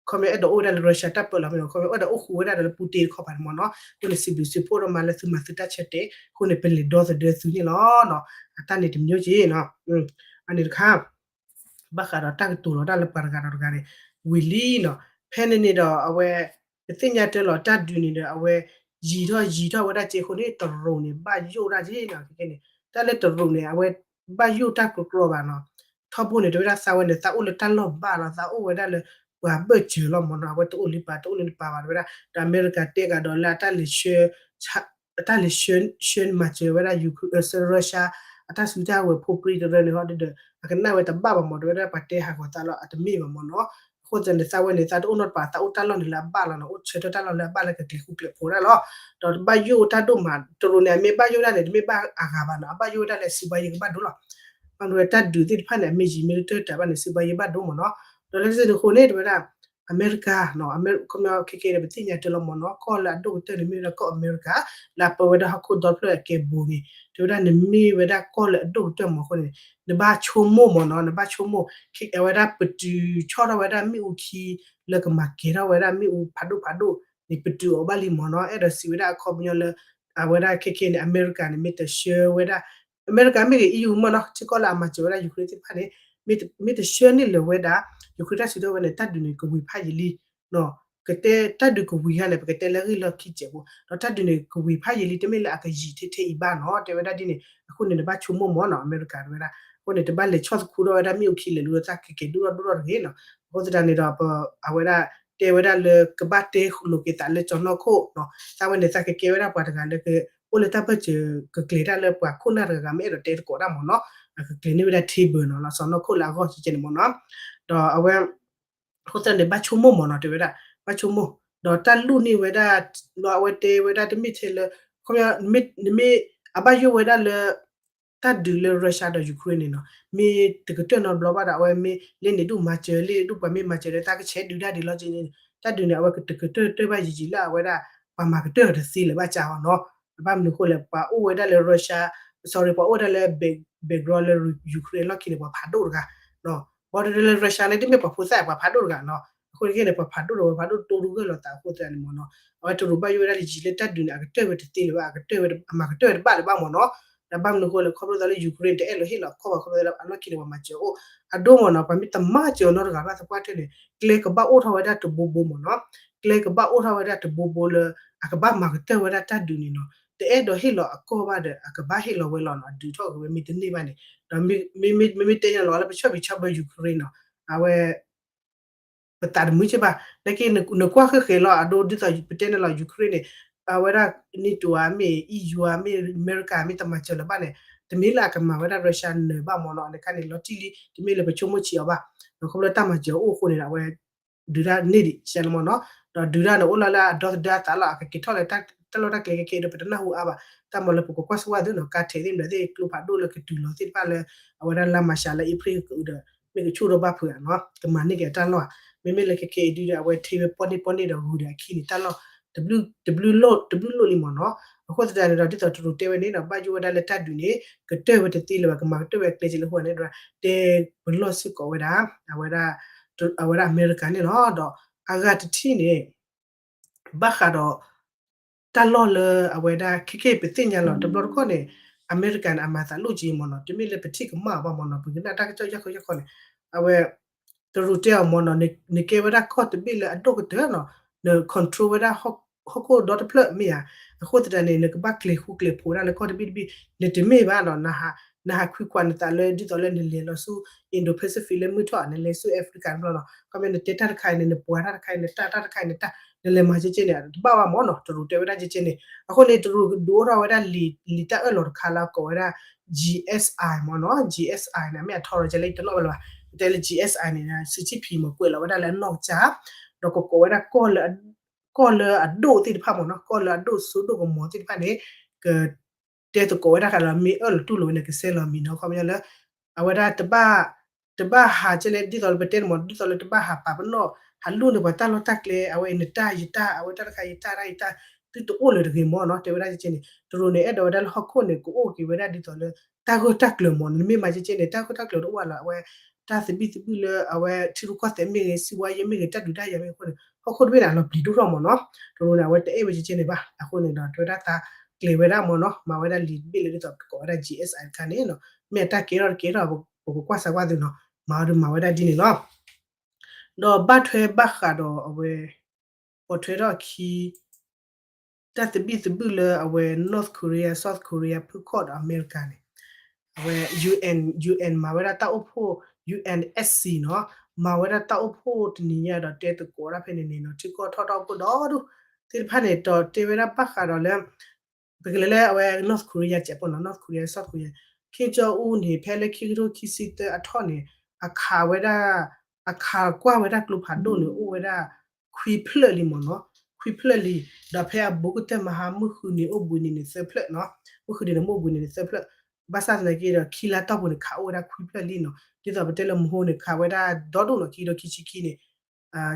ခီပညီအဲၣ်ဒိးအိၣ်ဝဲဒၣ်လၢ Russia တၢ်ပၢလီၤမ့ၢ်နီၤ ခီပညီအိၣ်ဒီးအိၣ်ဃူဝဲဒၣ်လၢပူၤတ့ၢ်တခီပၤန့ၣ်မ့ၢ်နီၤ အဃိန့ၣ် စံးဘျုးစံးဖှိၣ်ဒိၣ်မးလၢသုမၤသုတၢ်ဆၢတဲာ် အဃိန့ၣ် ပလဲၤဒီသဒၢသုန့ၣ်လီၤ. အတၢ်န့ၣ်တမျိုးက့နီၤ အန့ၣ်တခါ ဘၣ်ဃးဒီးတၢ်ကတိၤလီၤတၢ်လၢပှၤတဂၤဒီးတဂၤန့ၣ် ဝံၤလံနီၤ ဖဲန့ၣ်န့ၣ်ဒီးအဝဲ ပသ့ၣ်ညါတၢ်လီၤတၢ်ဒုးန့ၣ်ဒီး အဝဲ ယံၤထီၣ်ယံၤထီၣ်ဝဲဒၣ်က့အဃိန့ၣ် တရူးန့ၣ်ဘၣ်ယိၣ်တၢ်က့နီၤ တၢ်လၢတရူးန့ၣ် အဝဲ ဘၣ်ယိၣ်တၢ်ကြီကြီဘၣ်နီၤ ထီဘိန့ၣ် တဲဝဲဒၣ်သးဝဲန့ၣ် သးအိၣ်လၢတၢ်လီၢ်ဘၣ်လီၤ သးအိၣ်ဝဲဒၣ်လၢ ပှၤဘၢၣ်စၢၤလီၤမ့ၢ်နီၤ အဝဲတအိၣ်လၢပှၤတအိၣ်လၢပှၤဘၣ် တဲဝဲဒၣ် ဒီးအမဲရကၤတဲကဒီးလၢအတၢ်လဲၤဆှၢ အတၢ်လဲၤဆှၢ ဆှၢမၤစၢၤဝဲဒၣ် Russia အတၢ်စုတၢ်ဝဲၤဖိပြံတရၢန့ၣ်ဟီဒီး အကနၣ်ဝဲတဘၣ်ဘၣ်မ့ၢ် တဲဝဲဒၣ်ပှၤတဲဟးဂီၤသးလီၤ အတမ့ၢ်ဘၣ်မ့ၢ်နီၤ အဃိသတးန့ၣ် သးဝဲန့ၣ် သးတအိၣ်နီတပၤ သးအိၣ်တၢ်လီၢ်န့ၣ်လၢအဘၣ်လီၤနီၤ အိၣ်ဆၢထၢၣ်တၢ်လီၢ်လၢအဘၣ်လၢကကျဲၤဃူကျဲၤဖိးဒၣ်လီၤ ဒီးတဘၣ်ယိၣ်တၢ်ဒိၣ်မး တရူးန့ၣ် အမ့ၢ်ဘၣ်ယိၣ်ဒၣ်န့ၣ် တမ့ၢ်ဘၣ်အဂၤဘၣ်နီၤ အဘၣ်ယိၣ်ဝဲဒၣ်လၢစံးဘှါယံၤကဘၣ်ဒိလီၤ ဘၣ်မနုၤဝဲတၢ်ဒုးသ့ၣ်တဖၣ်န့ၣ် အမ့ၢ်ယံၤမ့ၢ်တတၢၢ်တၢ်ဘၣ်န့ၣ် စံးဘှါယံၤဘၣ်ဒိမ့ၢ်နီၤ ဒီးလၢတၢ်န့ၣ်အဃိန့ၣ် တဲဝဲဒၣ် အမဲရကၤနီၤ အမဲရကၤ ခီပညီခဲကဲဒီး ပသ့ၣ်ညါတၢ်လီၤမ့ၢ်နီၤ ကီၢ်လၢအဒိၣ်ကတၢၢ်န့ၣ် မ့ၢ်ဝဲဒၣ်ကီၢ်အမဲရကၤ လၢအပၢဝဲဒၣ်ဟီၣ်ခိၣ်ဒီဖျၢၣ်အကဲဘိန့ၣ် တဲဝဲဒၣ်န့ၣ်မ့ၢ်ဝဲဒၣ်ကီၢ်လၢအဒိၣ်ကတၢၢ်မ့ၢ်အဃိန့ၣ် နဘၣ်ဆိကမိၣ်မ့ၢ်နီၤ နဘၣ်ဆိကမိၣ် အဝဲဒၣ်ပတုာ်ဆီၣ်ထီၣ်ဝဲဒၣ်မ့ၣ်အူခံ လၢကမၤကဲၤထီၣ်ဝဲဒၣ်မ့ၣ်အူဖးဒိၣ်ဖးဒိၣ်န့ၣ် ပတုာ်အီၤဘၣ်လံမ့ၢ်နီၤ အဲၣ်ဒိးစံးဝဲဒၣ်အခီပညီလၢ အဝဲဒၣ်ခဲကဲန့ၣ် အမဲရကၤန့ၣ် မ့ၢ်တဆှၢဝဲဒၣ် အမဲရကၤမ့ၢ်ဂ့ၤ E U မ့ၢ်နီၤ ထံကီၢ်လၢအမၤစၢၤဝဲဒၣ် Ukraine သ့ၣ်တဖၣ်န့ၣ် မ့ၢ်တဆှၢန့ၢ်လၢၤဝဲဒၣ် Ukraine တၢ်စုထီၣ်ဝဲန့ၣ် တၢ်ဒုးန့ၣ် ကဝံၤဖးယံာ်လံ ကတဲတၢ်ဒုးကဝံၤဟါန့ၣ် ပကတဲလၢအဂ့ၢ်လီၢ်ခံစဲးဖိ ဒီးတၢ်ဒုးန့ၣ် ကဝံၤဖးယံာ်လံ တမ့ၢ်လၢအကယံာ်ထဲထဲအံၤဘၣ်နီၤ တဲဝဲဒၣ်ဒ်န့ၣ် အဃိန့ၣ် နဘၣ်ဆိကမိၣ်မ့ၢ်နီၤ အမဲရကၤတဲဝဲဒၣ် အဃိန့ၣ် တဘၣ်လဲၤဆီၣ်သခူထီၣ်ဝဲဒၣ်မ့ၣ်အူခံလဲၤလူၤဒီး သးကကဲၤဒိၣ်ထီၣ်ဒိၣ်ထီၣ်တဂ့ၤနီၤ အဃိသတးန့ၣ်ဒီး အဝဲဒၣ်တဲဝဲဒၣ်လၢကဘၣ်တဲလိာ်က့ၤသးလၢကၠီၤနီၢ်ခိၣ်နီၤ သးဝဲန့ၣ် သးကကဲဝဲဒၣ်ပှၤတဂၤလၢက အိၣ်လၢတၢ်ဘၢၣ်စၢၤကကျဲၤတၢ်လၢပှၤခိၣ်နၢ်တဂၤဂၤ မ့ၢ်အဲၣ်ဒိးတဲသကိးတၢ်မ့ၢ်နီၤ အကကျဲၤန့ၢ်ဝဲဒၣ် table နီၤ လၢကၠီၤနီၢ်ခိၣ်လၢအဂီၢ်ကဲကဲန့ၣ်မ့ၢ်နီၤ ဒီးအဝဲ အဃိသတးန့ၣ် ဘၣ်ဆိကမိၣ်မ့ၢ်နီၤ တဲဝဲဒၣ် ဘၣ်ဆိကမိၣ် ဒီးတၢ်လူၢ်န့ၢ်ဝဲဒၣ် အဝဲတဲဝဲဒၣ်တမ့ၢ်ထဲလၢ ခီပညီ နမ့ၢ် နမ့ၢ်အဘၣ်ယိၣ်ဝဲဒၣ်လၢ တၢ်ဒုးလၢ Russia ဒီး Ukraine န့ၣ်နီၤ မ့ၢ်တကတၢၢ်နီတဘျီဘၣ်ဒီး အဝဲမ့ၢ်လၢန့ၣ်ဒိၣ်မၤစၢၤလၢန့ၣ်ဒိၣ် ပှၤမ့ၢ်မၤစၢၤလၢတၢ်ကဆဲးဒုးတၢ်ဒ်လဲၣ်က့န့ၣ် တၢ်ဒုးန့ၣ် အဝဲကတကတၢၢ်တၢၢ်ဘၣ်ယံာ်ယံာ်လၢအဝဲဒၣ် ပှၤမၤကတၢၢ်တသ့လၢၤဘၣ်ကၢ်အီၤနီၤ. ဘၣ်မနုၤအဃိလဲၣ် ပှၤအိၣ်ဝဲဒၣ်လၢ Russia, sorry ပှၤအိၣ်ဝဲဒၣ်လၢ background လၢ Ukraine အလီၢ်ခံန့ၣ် ပှၤဖးဒိၣ်တဂၤ ဘၣ်ဒီးလၢ Russia န့ၣ် တမ့ၢ်ပှၤဖိသၣ် ပှၤဖးဒိၣ်တဂၤနီၤ. အဃိန့ၣ် ပှၤဖးဒိၣ်ဒီး ပှၤဖးဒိၣ်တိၢ်ရူဂၢၢ်လီၤသးအဃိသတးန့ၣ်မ့ၢ်နီၤ အဝဲတရူးဘၣ်ယိၣ်ဝဲဒၣ်လၢယံာ်လၢတၢ်ဒုးန့ၣ် အကတၢၢ်ဝဲတသ့လၢၤဘၣ် အကတၢၢ်ဝဲ အမၤကတၢၢ်ဝဲတဘၣ်လၢၤဘၣ်မ့ၢ်နီၤ. ဒီးဘၣ်မနုၤအဃိလဲၣ် ခီဖျိသးလၢ Ukraine တအဲၣ်လီၤဟ့ၣ်လီၤအကီၢ်ဘၣ် ခီဖျိသးလၢအလီၢ်ခံန့ၣ် ပှၤမၤစၢၤအိၣ်အဒိၣ်မ့ၢ်နီၤ ပှၤမ့ၢ်တမၤစၢၤအီၤနီတဂၤဘၣ်သပှၢ်တၢၢ်န့ၣ် ကျဲကဘၣ်အိၣ်ထီၣ်ဝဲဒၣ်တဘိဘိမ့ၢ်နီၤ. ကျဲကဘၣ်အိၣ်ထီၣ်ဝဲဒၣ်တဘိဘိလၢ အကဘၣ်မၤကတၢၢ်ဝဲဒၣ်တၢ်ဒုးန့ၣ်နီၤ တအဲၣ်ဒိးဟ့ၣ်လီၤအကီၢ်ဘၣ်ဒီး အကဘၣ်ဟ့ၣ်လီၤဝဲလီၤနီၤ အဒုးထီၣ်က့ၤဝဲမ့ၢ်တန့ၢ်ဘၣ်န့ၣ် ဒီးမ့မ့ၢ်တဲညါလီၤလၢပဆၢၣ်ဖံးဆၢဘၢ Ukraine နီၤ အဝဲ ပသးတမုာ်က့ဘၣ် နာ်က့နကွၢ်ဃဲၤဃဲၤလီၤ အဒိဒ်သိးပတဲန့ၣ်လီၤ Ukraine န့ၣ် အဝဲဒၣ် NATO ဧါ မ့ၢ် EU ဧါ မ့ၢ်အမဲရကၤ မ့ၢ်တမၤစၢၤလၢၤဘၣ်န့ၣ် တမ့ၢ်လၢအကမၤဝဲဒၣ် Russia နၢၤဘၣ်မ့ၢ်နီၤ နခါန့ၣ် လီၤတံၢ်လံ တမ့ၢ်လၢပဆိကမိၣ်ဆံးအီၤဘၣ် ခီဖျိတၢ်မၤစၢၤအိၣ်အဃိန့ၣ် အဝဲ ဒုးတၢ်န့ၢ်ဒံး ရှဲလၢမ့ၢ်နီၤ ဒီးဒုးတၢ်န့ၣ်အိၣ်လၢလၢအဒီသဒၢအသးလီၤ အကက့ၤထီၣ်လၢတၢ်လီၢ်တၢ်ကျဲခဲခဲဒီး ပတနၢ်ဟူအါဘၣ် တၢ်မၤလၢပကကွၢ်စၢၤဝဲဒၣ်နီၤ ကါထဲးသ့ၣ်မတၤသ့ၣ် ကျိဖးဒိၣ်လၢကတုၤလီၤသ့ၣ်တဖၣ်လၢ အဝဲဒၣ်လါမၤရှးလၢအ့ဖြ့ၣ်ကဒီး မ့ၢ်ကဆူၣ်ထီၣ်ဘၣ်ဖုးဧါနီၤ ကမၤန့ၢ်က့ၤအတၢ်လီၢ်ဧါ မ့မ့ၢ်လၢခဲခဲအံၤဒုဒီး အဝဲထဲဝဲပီၢ်န့ၢ်ပီၢ်န့ၢ်ဒီးဂုၤဒီးအခံန့ၣ် တၢ်လီၢ် တဘျုးလိၣ်လံမ့ၢ်နီၤ အဃိသတးန့ၣ်ဒီး ဒ်သိးတရူးတဲဝဲန့ၣ်ဒီး ဘၣ်ယိၣ်ဝဲဒၣ်လၢတၢ်ဒုးန့ၣ် ကတၢၢ်ဝဲတသ့လၢၤဘၣ် ကမၤကတၢၢ်ဝဲအကျဲက့လၢအဃိန့ၣ်ဒီး တဲပလီၢ်စ့ၢ်ကီးဝဲဒၣ် အဝဲဒၣ် အဝဲဒၣ်အမဲရကၤန့ၣ်လီၤ ဒီးအဂၤတထံၣ်န့ၣ် ဘၣ်ဃးဒီး တၢ်လီၢ်လၢအဝဲဒၣ်ခဲက့ၢ်ပသ့ၣ်ညါလီၤ တဘျီတခီၣ်န့ၣ် အမဲရကၤန့ၣ် အမၤသးလိၣ်က့မ့ၢ်နီၤ တမ့ၢ်လၢပထံၣ်ကမၣ်အီၤဘၣ်မ့ၢ်နီၤ ပကနၣ်တၢ်ကစီၣ်ယၢ်ခီယၢ်ခီန့ၣ် အဝဲ တရူးတဲအီၤမ့ၢ်နီၤ နကဲဝဲဒၣ်ကီၢ်တဘ့ၣ်လၢအဒိၣ်ကတၢၢ်နီၤ န control ဝဲဒၣ် ဟီၣ်ခိၣ်ဒီတဖျၢၣ်မ့ၢ်ဧါ အဃိသတးန့ၣ် နကဘၣ်ကျဲၤဃူကျဲၤဖိးဒၣ်လၢကီၢ်တဘ့ၣ်တဘ့ၣ် နတမ့ၢ်ဘၣ်နီၤ နဟးခွံခွးနသးလၢဒ်သိးလၢနလဲၤလီၤဆူ Indo-Pacific လၢမုၢ်ထီၣ် နလဲၤဆူ Africa တဘျီနီၤ ခီမ့ၢ်နတဲတၢ်တခါအံၤန့ၣ် နပှၤတၢ်တခါအံၤ နတၢ်တၢ်တခါအံၤ နတၢ် နလဲၤမၤကဲကဲန့ၣ် တဘၣ်ဘၣ်မ့ၢ်နီၤ တရူးတဲဝဲဒၣ်ကဲကဲန့ၣ် အဃိန့ၣ် တရူးဒုးအိၣ်ထီၣ်ဝဲဒၣ်လံာ် လံာ်တၢ်အၢၣ်လီၤတခါလၢအကိးဝဲဒၣ် GSI မ့ၢ်နီၤ GSI န့ၣ် မ့ၢ်အထီရီၤကဲလၢယတနီၣ်ဘၣ်လၢၤဘၣ် တဲလၢ GSI န့ၣ် စံးဆံဖံးမ့ၢ်ကွဲးလီၤဝဲဒၣ်လၢအနီၢ်ကစၢ် ဒီးကကိးဝဲဒၣ် ကီၢ်လၢအဒိၣ်သ့ၣ်တဖၣ်မ့ၢ်နီၤ ကီၢ်လၢအဒိၣ်စိဒိၣ်ကမီၤသ့ၣ်တဖၣ်န့ၣ် က တဲသကိးဝဲဒၣ်ဃးလၢမ့ၢ်အၢၣ်လီၤတူၢ်လိာ်ဝဲန့ၣ် ကဆဲးလီၤမံၤနီၤ ခီပညီလၢ အဝဲဒၣ် တဘၣ်ဟးကဲလဲၣ် ဒ်သိးလၢပတဲန့ၣ်မ့ၢ် ဒ်သိးလၢတဘၣ်ဟးပာ်ပနီၣ် ဟးလူၢ်န့ၢ်ပှၤတၢ်လီၢ်တၢ်ကျဲ အဝဲအံၤနတၢ်ယတၢ် အဝဲတၢ်တခါယတၢ်တၢ်ယတၢ် သုတအိၣ်လၢၤတဂ့ၤမ့ၢ်နီၤ တဲဝဲဒၣ်ကဲန့ၣ် တရူးန့ၣ်အဲၣ်ဒိးဝဲဒၣ်လၢဟီၣ်ခိၣ်န့ၣ် ကအိၣ်က့ၤဝဲဒၣ်ဒ်သိးလၢ တၢ်ဂၢၢ်တၢ်ကျၢၤမ့ၢ်နီၤ နမ့ၢ်မၤကဲကဲန့ၣ် တၢ်ဂၢၢ်တၢ်ကျၢၤတအိၣ်ဘၣ်လၢၤ အဝဲ တၢ်သဘံၣ်သဘုၣ်လၢအဝဲထံရူၢ်ကီၢ်သဲးမ့ၢ်ဂ့ၤ စံးဝါယဲမ့ၢ်ဂ့ၤ တၢ်ဒုးတၢ်ယၤမ့ၢ်ဂ့ၤအဃိန့ၣ် ဟီၣ်ခိၣ်တဘ့ၣ်န့ၣ် အလီၤပျံၤဒိၣ်ထီၣ်မ့ၢ်နီၤ တရူးန့ၣ် အဝဲတအဲၣ်ဝဲကဲကဲန့ၣ်ဘၣ် အဃိန့ၣ်ဒီး တဲဝဲဒၣ်သးကျဲၤဝဲဒၣ်မ့ၢ်နီၤ မၤဝဲဒၣ်လံာ်တဘ့ၣ်လၢဒ်သိးပကိးဝဲဒၣ် GSI တခါန့ၣ်နီၤ မ့ၢ်အတၢ်ကဲထီၣ်တကဲထီၣ် ပကကွၢ်စၢၤကွၢ်သုနီၤ မၤအီၤဒုးမၤဝဲဒၣ်ဒ်န့ၣ်လီၤ ဒီးဘၣ်ထွဲဘၣ်ဃးဒီးအဝဲ ပိာ်ထွဲထီၣ်အခံ တၢ်သဘံၣ်သဘုၣ်လၢအဝဲ North Korea South Korea ဖုၣ်ခီၣ်ဒီးအမဲရကၤန့ၣ် အဝဲ UN UN မၤဝဲဒၣ်တၢ်အိၣ်ဖှိၣ် UNSC နီၤ မၤဝဲဒၣ်တၢ်အိၣ်ဖှိၣ်တနံၤညါဒီးတဲသကိးဒၣ်ဖဲန့ၣ်န့ၣ်နီၤ ထံကီၢ်ထီၣ်တၢ်အိၣ်ဖှိၣ်ဒီဒူၣ်သ့ၣ်တဖၣ်န့ၣ် ဒီးတဲဝဲဒၣ်ဘၣ်ဃးဒီးလၢ ပကလဲၤလၢအဝဲ North Korea စဲးဖိနီၤ North Korea South Korea ခ့ကၠီအူန့ၣ် ဖဲလၢခံကထိခံဆံသၢအထီၣ်န့ၣ် အခးဝဲဒၣ် အခးကွၢ်ဝဲဒၣ်ကျိဖးဒိၣ်န့ၣ် အိၣ်ဝဲဒၣ် ခွံဖျၢၣ်လံမ့ၢ်နီၤ ခွံဖျၢၣ်လံ ဒီးဖဲအဘူးကတၢၢ်မဟါမုၢ်ဃုနံၤအိၣ်ဘှံးနံၤန့ၣ်သၢဖျၢၣ်နီၤ မုၢ်ဃုနံၤန့ၣ် မ့ၢ်အိၣ်ဘှံးနံၤန့ၣ်သၢဖျၢၣ် ဘၣ်ဆၣ်သနာ်က့ဒီး ခံလါတီၢ်ပူၤန့ၣ် ခးအိၣ်ဝဲဒၣ်ခွံဖျၢၣ်လံနီၤ ဒ်သိးပတဲလၢမဟိန့ၣ် ခးဝဲဒၣ်ဒီဒူၣ်နီၤ ခံကထိခံဆံခံန့ၣ်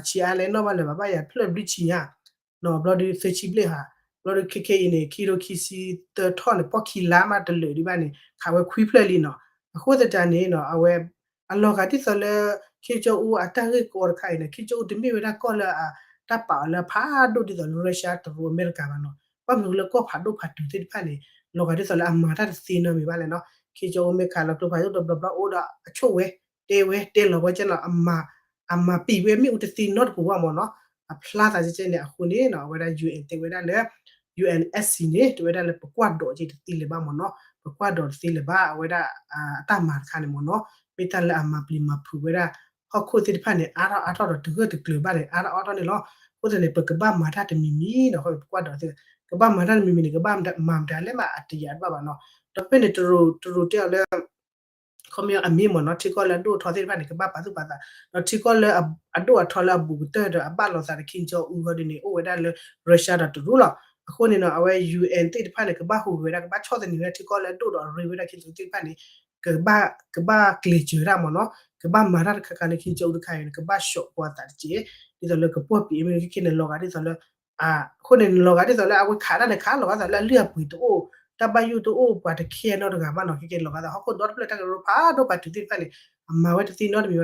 ဆံးအါလဲၣ်နီၣ်ဘၣ်လၢၤဘၣ် ဘၣ်ယၤဖျၢၣ်ဘျုးဆံညါ နီၤ ဘျီဒုးသၢဆံဘျဲၣ်ဟး ဘျီဒုးခဲခဲအံၤန့ၣ် ခံကထိခံဆံသၢထီၣ်န့ၣ် ပီၢ်ခံလါမးတလၢာ်ဒံးဘၣ်န့ၣ် ခးဝဲခွံဖျၢၣ်လံနီၤ အဃိသတးန့ၣ်နီၤ အဝဲ အလီၤဂာ်ဒ်သိးလၢ ခ့ကၠီအူအတၢ်ဂ့ၢ်ကီတခါအံၤန့ၣ် ခ့ကၠီအူတမ့ၢ်ဝဲဒၣ်ကီၢ်လၢအ တၢ်ပာ်အီၤလၢအဖးဒိၣ်ဒ်သိးလၢ Russia တရူးအမဲရကၤဘၣ်နီၤ ဘၣ်မနုၤလၢကီၢ်ဖးဒိၣ်ဖးတုၤသ့ၣ်တဖၣ်န့ၣ် လီၤဂာ်ဒ်သိးလၢအမၤတၢ်တသ့နီတမံၤဘၣ်လဲၣ်နီၤ ခ့ကၠီအူမ့ၢ်ခးလီၤကျိဖးဒိၣ်တဘျီဘျီအိၣ်ဒီးအဆိၣ်ဝဲ တဲဝဲတဲလီၤဝဲကဲနီၤ အမၤ အမၤပံာ်ဝဲမ့ၣ်အူတသ့နီတပူၤဘၣ်မ့ၢ်နီၤ အဖျါသးကဲကဲန့ၣ်အဃိန့ၣ်နီၤ အဝဲဒၣ် UN တဲဝဲဒၣ်လၢ UNSC န့ၣ် တဲဝဲဒၣ်လၢပကွၢ်ဒိးက့ၤတသ့လၢၤဘၣ်မ့ၢ်နီၤ ပကွၢ်ဒိးတသ့လၢၤဘၣ် အဝဲဒၣ် အတၢ်မၤတခါန့ၣ်မ့ၢ်နီၤ မ့ၢ်တၢ်လၢအမၤပျံၤမၤဖုးဝဲဒၣ် ဟီၣ်ခိၣ်သ့ၣ်တဖၣ်န့ၣ် အါထီၣ်အါထီၣ်ဒီးတဂၢၢ်တကျၢၤဘၣ်န့ၣ် အါထီၣ်အါထီၣ်န့ၣ်လီၤ. အဃိသတးန့ၣ် ပကဘၣ်မၤတၢ်တမံၤမံၤနီၤ ပကွၢ်ဒိးသ့ ကဘၣ်မၤတၢ်တမံၤမံၤန့ၣ် ကဘၣ်မၤတၢ်လၢမးအတယာ်တဘၣ်ဘၣ်နီၤ ဒီးဖဲန့ၣ် တရူးတဲအီၤလၢ ခီ ခီပညီအမ့ၢ်မ့ၢ်နီၤ ထံကီၢ်လၢအဒိၣ်အထီသ့ၣ်တဖၣ်န့ၣ် ကဘၣ်ပာ်သူၣ်ပာ်သး, ဒီးထံကီၢ်လၢအဒိၣ်အထီလၢအဘူးကတၢၢ်ဒီးအဘၣ်လိာ်သးဒီး Kim Jong Un ဂီၢ်ဒ်န့ၣ် အိၣ်ဝဲဒၣ်လၢ Russia ဒီးတရူးလီၤ. အဃိန့ၣ်နီၤ အဝဲ UN သ့ၣ်တဖၣ်န့ၣ် ကဘၣ်ဟူးဂဲၤဝဲဒၣ် ကဘၣ်ဆီၣ်သနံးဝဲဒၣ်ထံကီၢ်လၢအဒိၣ်ဒီးအရ့ဝဲဒၣ် Kim Jong Un သ့ၣ်တဖၣ်န့ၣ် ကဘၣ် ကဘၣ်ကျဲၤစၢၤဒၣ်မ့ၢ်နီၤ, ကဘၣ်မၤတၢ်တခါခါလၢ Kim Jong Un တခါအံၤန့ၣ် ကဘၣ်ဆှီးပှၤသးတက့ၢ်, ဒ်သိးလၢကပှီၢ်ပံၤအမ့ၢ်ခဲကဲန့ၣ် လီၤဂာ်ဒ်သိးလၢ အဃိန့ၣ် လီၤဂာ်ဒ်သိးလၢအဝဲခးတၢ်န့ၣ် ခးလီၤဂာ်ဒ်သိးလၢအလုၢ်အပှ့ၤတအိၣ်, တၢ်ဘၣ်ယိၣ်တအိၣ် ပှၤတခဲနီတဂၤဘၣ်နီၤ, ခဲကဲလီၤဂာ်ဒ်သိး ဟီၣ်ခိၣ်ဒီတဖျၢၣ်တၢ်ကရၢဖးဒိၣ်ဖးထီသ့ၣ်တဖၣ်န့ၣ် အမၤဝဲတသ့နီတမံၤဘၣ်ဒီး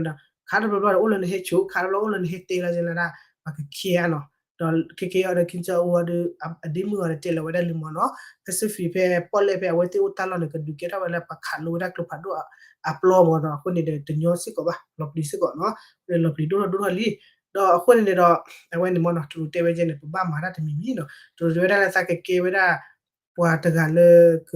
ခးတဘျီဘျီဒီးအိၣ်လၢနဟဲဆိး, ခးတဘျီအိၣ်လၢနဟဲတဲလီၤကဲလၢဒၣ် ပှၤကခဲအါနီၤ, ဒီးခဲကဲအီၤဒီး Kim Jong Un အီၤဒီး အဒ့မုၣ်အီၤဒီး တဲလီၤဝဲဒၣ်လံမ့ၢ်နီၤ, Pacific ဖဲပီၣ်လဲၣ်ဖဲအဝဲသ့ၣ်အိၣ်တၢ်လီၢ်န့ၣ် ကဒုးကဲထီၣ်ဝဲလၢပှၤခးလိဝဲဒၣ်ကျိဖးဒိၣ်အပျီမ့ၢ်နီၤ, အဃိန့ၣ်ဒီးတညီစ့ၢ်ကီးဘၣ်, လီၤပျံၤစ့ၢ်ကီးနီၤ, လီၤပျံၤဒိၣ်ထီၣ်ဒိၣ်ထီၣ်လံ, ဒီးအဃိန့ၣ်န့ၣ်ဒီး အဝဲန့ၣ်မ့ၢ်နီၤ တရူးတဲဝဲကဲန့ၣ် ပဘၣ်မၤတၢ်တမံၤမံၤနီၤ, တရူးတဲဝဲဒၣ်လၢသးကကဲဝဲဒၣ် ပှၤတဂၤလၢက